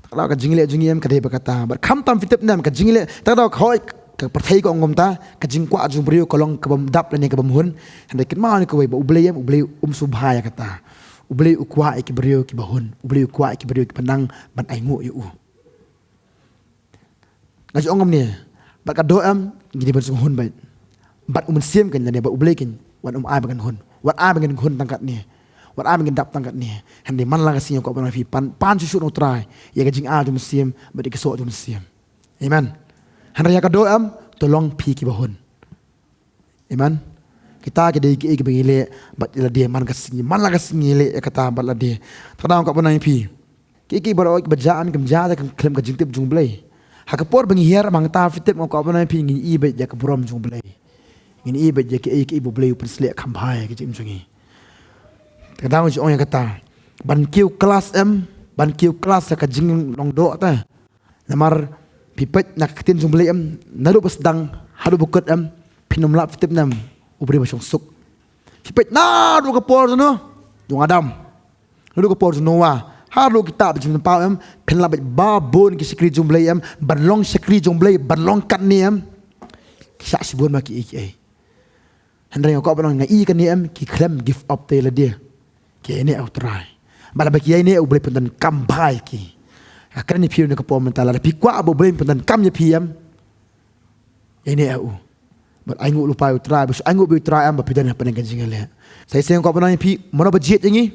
Te ka daw ka jingleh jong ngi em ka dei ba kata. Bad khamtam phi tip ne em ka jingleh, te ka daw ka hoi ka pyrthei ka ong kumta, ka jingkwah jong u briew ka long kabym dap lane kabym hun. Hynrei kynmaw kane kawei ba U Blei em, U Blei um sngewbha ïa kata. U Blei u kwah ïa ki briew kiba hun. U Blei u kwah ïa ki briew kiba nang ban ainguh ïa u. Nga ju ong kumne, bad ka doh em, ngi dei ban sngewhun beit. Bad U Mynsiem kein lane bad U Blei kein, wat um ai ba ngan hun. Wat ai ba ngan hun tang katne. Wat ai ba ngan dap tang katne. Hynrei man la ka sngi nga kwah ban ong ïa phi, pan, pan shuh shuh na U Trai ïa ka jingai jong U Mynsiem bad ïa ka soh jong U Mynsiem. Amen. Hynrei ïa ka doh em, to long phi kiba hun. Amen. Kita ki dei kiei kiba ngi leh bad ïa lade man ka sngi, man la ka sngi ngi leh ïa kata bad lade. Te ka daw nga kwah ban ong ïa phi, kiei kiei baroh kiba jia em kim jia da khlem ka jingtip jong U Blei. Ha ka por ba ngi hiar em hangta phi tip nga kwah ban ong ïa phi ngin i beit ïa ka burom jong U Blei. Ngin i beit ïa kiei kiei ba U Blei u pynsleh kham bha ïa ka jingim jong ngi. Te ka daw nga ju ong ïa kata, ban kiew klas em, ban kiew klas ha ka jinglong doh te. Namar phi peit na ka ktien jong U Blei em, naduh ba sdang haduh ba kut em, phin ym lah phi tip ne em u briew ba shong suk. Phi peit naduh ka por jong u, jong u Adam, naduh ka por jong u Noah, haduh kita ba jingpynpaw em, phin lah beit ba bun ki shakri jong U Blei em, ban long shakri jong U Blei, ban long katne em, ki shah shibun ma kiei kiei. Hynrei nga kwah ban ong nga i kane em, ki khlem give up te ïa lade. Ki ïaineh ha U Trai. Bad lada ki ïaineh U Blei pyndonkam bha ïa ki. Nga kren ïa phi na ka por mynta, lada phi kwah ba U Blei pyndonkam ïa phi em, ïaineh ha u. Bad ainguh lypa ïa U Trai, bad shu ainguh beit ïa U Trai em, ba phi don hapdeng ka jingïaleh. Sa shisien nga kwah ban ong ïa phi, mano ba jied ïa ngi?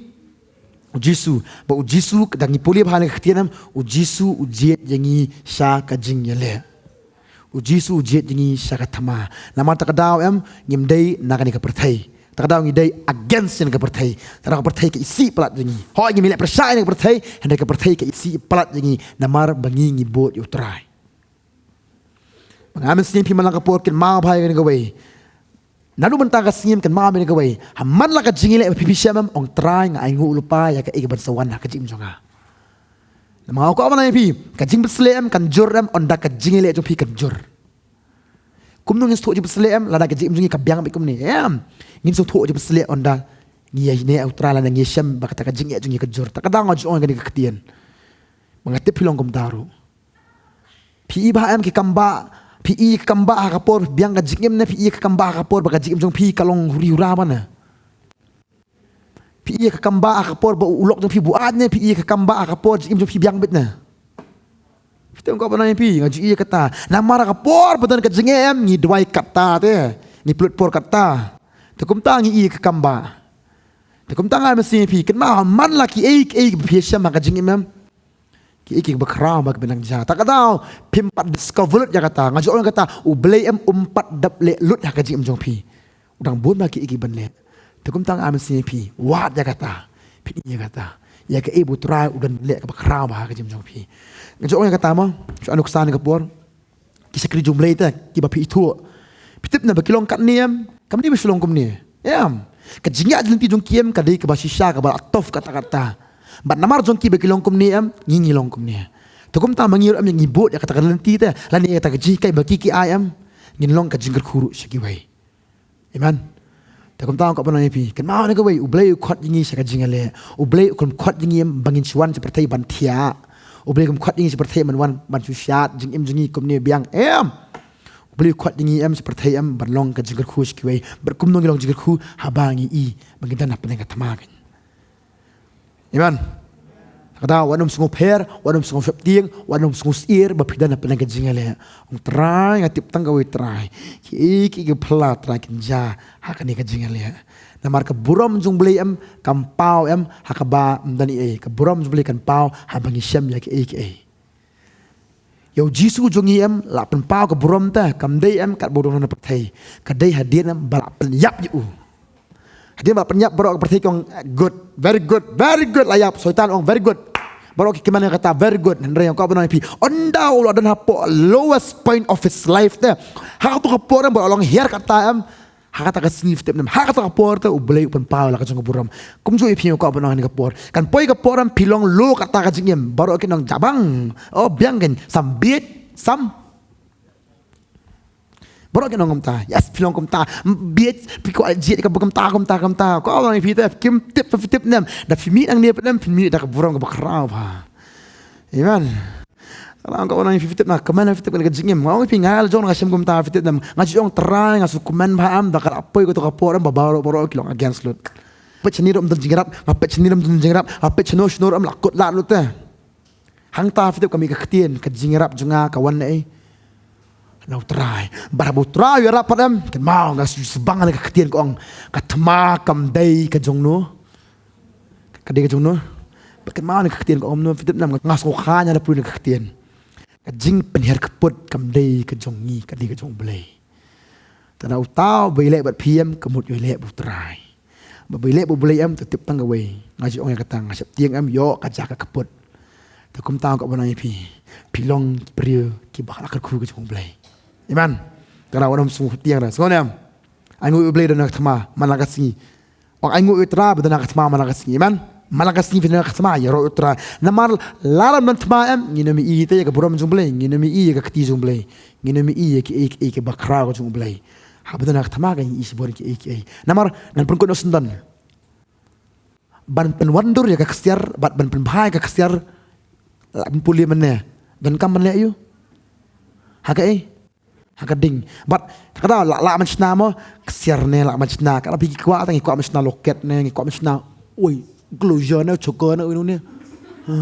U Jisu. Bad U Jisu, da ngi pule bha na ka ktien em, U Jisu u jied ïa ngi sha ka jingïaleh. U Jisu u jied ïa ngi sha ka thma. Namar te ka daw em, ngim dei na kane ka pyrthei. Te ka daw ngi dei against ïa ka pyrthei. Te ka daw ka pyrthei ka isih palat ïa ngi. Hooid ngim leh pyrshah ïa ka pyrthei, hynrei ka pyrthei ka isih palat ïa ngi. Namar ba ngi ngi bud ïa U Trai. Ba nga ai mynsiem ïa phi man la ka por, kynmaw bha ïa kane kawei. Naduh mynta ka sngi kynmaw ïa kane kawei. Ha man la ka jingïaleh ba phi phi shem em, ong Trai nga ainguh lypa ïa kaei kaban sa wan ha ka jingim jong nga. Namar nga kwah ban ong ïa phi, ka jingpynshlur em kan jur em, ynda ka jingïaleh jong phi kan jur. Kumno ngin sngewthuh jingpynshlur em, lada ka jingim jong ngi ka biang beit kumne em? Ngin sngewthuh jingpynshlur ynda ngi ïaineh ha U Trai lada ngi shem ba kata ka jingeh jong ngi ka jur. Te ka daw nga ju ong ïa kane ka ktien. Ba nga tip phi long kumta ruh. Phi i bha em ki kambah, phi i ki kambah ha ka por biang ka jingim ne, phi i ki kambah ha ka por ba ka jingim jong phi ka long huri hura bha ne? Phi i ki kambah ha ka por ba u lok jong phi buaid ne, phi i ki kambah ha ka por jingim jong phi biang beit ne? Phi tip nga kwah ban ong ïa phi, nga ju i ïa kata. Namar ha ka por ba don ka jingeh em, ngi duwai katta te, ngi pynlut por katta. Te kumta ngi i ki kambah. Te kumta nga ai mynsiem ïa phi, kynmaw ha man la kiei kiei ba phi shem ha ka jingim em. Kiei kiei ba khraw ba ki ban nang jia. Te ka daw phim pat discover lut ïa kata. Nga ju ong ïa kata, U Blei em um pat dep leh lut ha ka jingim jong phi. U dang bun bha kiei kiei ban leh. Te kumta nga ai mynsiem ïa phi, wad ïa kata. Phin i ïa kata. Ïa kaei ba U Trai u don leh kaba khraw bha ha ka jingim jong phi. Nga ju ong ïa kata mo, shu ai nuksa na ka por. Ki shakri jong U Blei te, kiba phi ithuh. Phi tip ne ba ki long katne em? Kam dei ba shu long kumne em. Ka jingïaid lynti jong ki em ka dei kaba shisha, kaba la tough katta katta. Bad namar jong ki ba ki long kumne em, ngi ngi long kumne. Te kumta ma ngi ruh em ngi bud ïa kata ka lynti te, lane ïa kata ka jinghikai ba ki ki ai em, ngin long ka jingkyrkhu ruh sha kiwei. Amen. Te kumta nga kwah ban ong ïa phi, kynmaw na kawei, U Blei u khot ïa ngi sha ka jingïaleh. U Blei um khot ïa ngi em ba ngin shu wan sha pyrthei ban thiah. U Blei um khot ïa ngi sha pyrthei ban wan ban shu shad jingim jong ngi kumne biang, em. U Blei u khot ïa ngi em sha pyrthei em ban long ka jingkyrkhu sha kiwei. Bad kumno ngi long jingkyrkhu? Haba ngi i ba ngi don hapdeng ka thma. Amen. Kata, wat nym sngewpher, wat nym sngewsheptieng, wat nym sngewsyier ba phi don hapdeng ka jingïaleh. Ong Trai, nga tip tang kawei Trai. Kiei kiei ki phylla Trai kin jia ha kane ka jingïaleh. Namar ka burom jong U Blei em kam paw em ha kaba ym don ei ei. Ka burom jong U Blei kan paw haba ngi shem ïa kiei kiei. Ïa U Jisu jong ngi em la pynpaw ka burom te, kam dei em katba u don ha pyrthei. Ka dei hadien em ba la pynïap ïa u. Hadien ba la pynïap baroh ka pyrthei ki ong, "Good, very good, very good, la ïap." Soitan ong, "Very good." Baroh ki kmen ïa kata, "Very good." Hynrei nga kwah ban ong ïa phi, ynda u la don hapoh lowest point of his life te, ha kato ka por em ba la long hiar kata em, ha kata ka sngi, phi tip ne em, ha kata ka por te U Blei u pynpaw la ka jong ka burom. Kumjuh ïa phi, nga kwah ban ong ha kane ka por, kan poi ka por em phi long low kata ka jingim, baroh kin ong, "Jabang, oh biang kin, sam bieit, sam." Baroh kin ong kumta, "Yes, phi long kumta, bieit, phi kwah jied ka ba kumta, kumta, kumta." Kwah ban ong ïa phi te, kim tip, phi tip ne em, da phi mih nangne pat em phin mih da ka burom kaba khraw bha. Amen. Nga kwah ban ong ïa phi, phi tip ne em, kmen, phi tip ne em, ka jingim. Nga ong ïa phi, nga la jong nga shem kumta, phi tip ne em, nga ju ong Trai nga shu kmen bha em, da ka la poi kato ka por em ba baroh baroh ki long against lut. Peit shane ruh ym don jingïarap, nga peit shane ruh ym don jingïarap, nga peit shano shano ruh em la kut lad lut te. Hangta phi tip ka mih ka ktien, ka jingïarap jong nga ka wan na ei? Na U Trai. Bad haba U Trai u ïarap pat em, kynmaw nga shu sbang na ka ktien ka ong, ka thma kam dei ka jong no. Ka dei ka jong no. Bad kynmaw na ka ktien ka ong kumno, phi tip ne em, nga sngewkha ïa na pule na ka ktien. Ka jingpynhiar kput kam dei ka jong ngi, ka dei ka jong U Blei. Te da uta uba ïaleh bad phi em, ka mut ïaleh bad U Trai. Ba ba ïaleh bad U Blei em, te tip tang kawei. Nga ju ong ïa kata, nga sheptieng em, ïoh ka jaka kput. Te kumta nga kwah ban ong ïa phi, phi long ki briew kiba la kyrkhu ka jong U Blei. Amen. Te da wat nym sngewtieng da. Sngewbha ne em? Ai nguh ïa U Blei don ha ka thma man la ka sngi. Ong ai nguh ïa U Trai ba don ha ka thma man la ka sngi. Amen. Man la ka sngi phi don ha ka thma, ïaroh ïa U Trai. Namar lada ym don thma em, ngin ym ïohi te ïa ka burom jong U Blei, ngin ym ïohi ïa ka kti jong U Blei, ngin ym ïohi ïa kiei kiei kiba khraw ka jong U Blei. Haba don ha ka thma kan ïohi shibun kiei kiei. Namar ngan pynkut noh syndon. Ban pynwandur ïa ka ksiar bad ban pynbha ïa ka ksiar, la pynpule mynne. Donkam ban leh aïu? Ha kaei? Ha ka ding. Bad kata lah, lah ban shna mo, ksiar ne lah ban shna. Kata phi ki kwah, tang ngi kwah ban shna locket ne, ngi kwah ban shna, oi, closure ne, choker ne, oi, ne. Ha.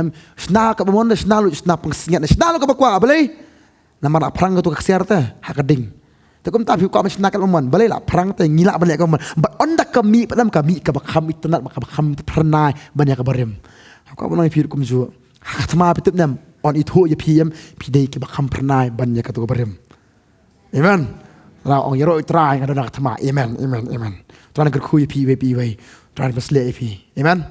Em, shna kaba mon ne, shna lut, shna pyngsngiat ne, shna lut kaba kwah, balei? Namar la phrang kato ka ksiar te ha ka ding. Te kumta phi kwah ban shna katba mon, balei? La phrang te, ngi lah ban leh kaba mon. Bad ynda ka mih pat em, ka mih kaba kham itynnad, kaba kham phyrnai ban ïa kaba rim. Nga kwah ban ong ïa phi ruh kumjuh. Ha ka thma phi tip ne em, yn ithuh ïa phi em, phi dei kiba kham phyrnai ban ïa kato kaba rim. Amen. Trai ong ïaroh ïa U Trai, nga don ha ka thma. Amen, amen, amen. Trai un kyrkhu ïa phi iwei pa iwei. Trai un pynshlur ïa phi. Amen.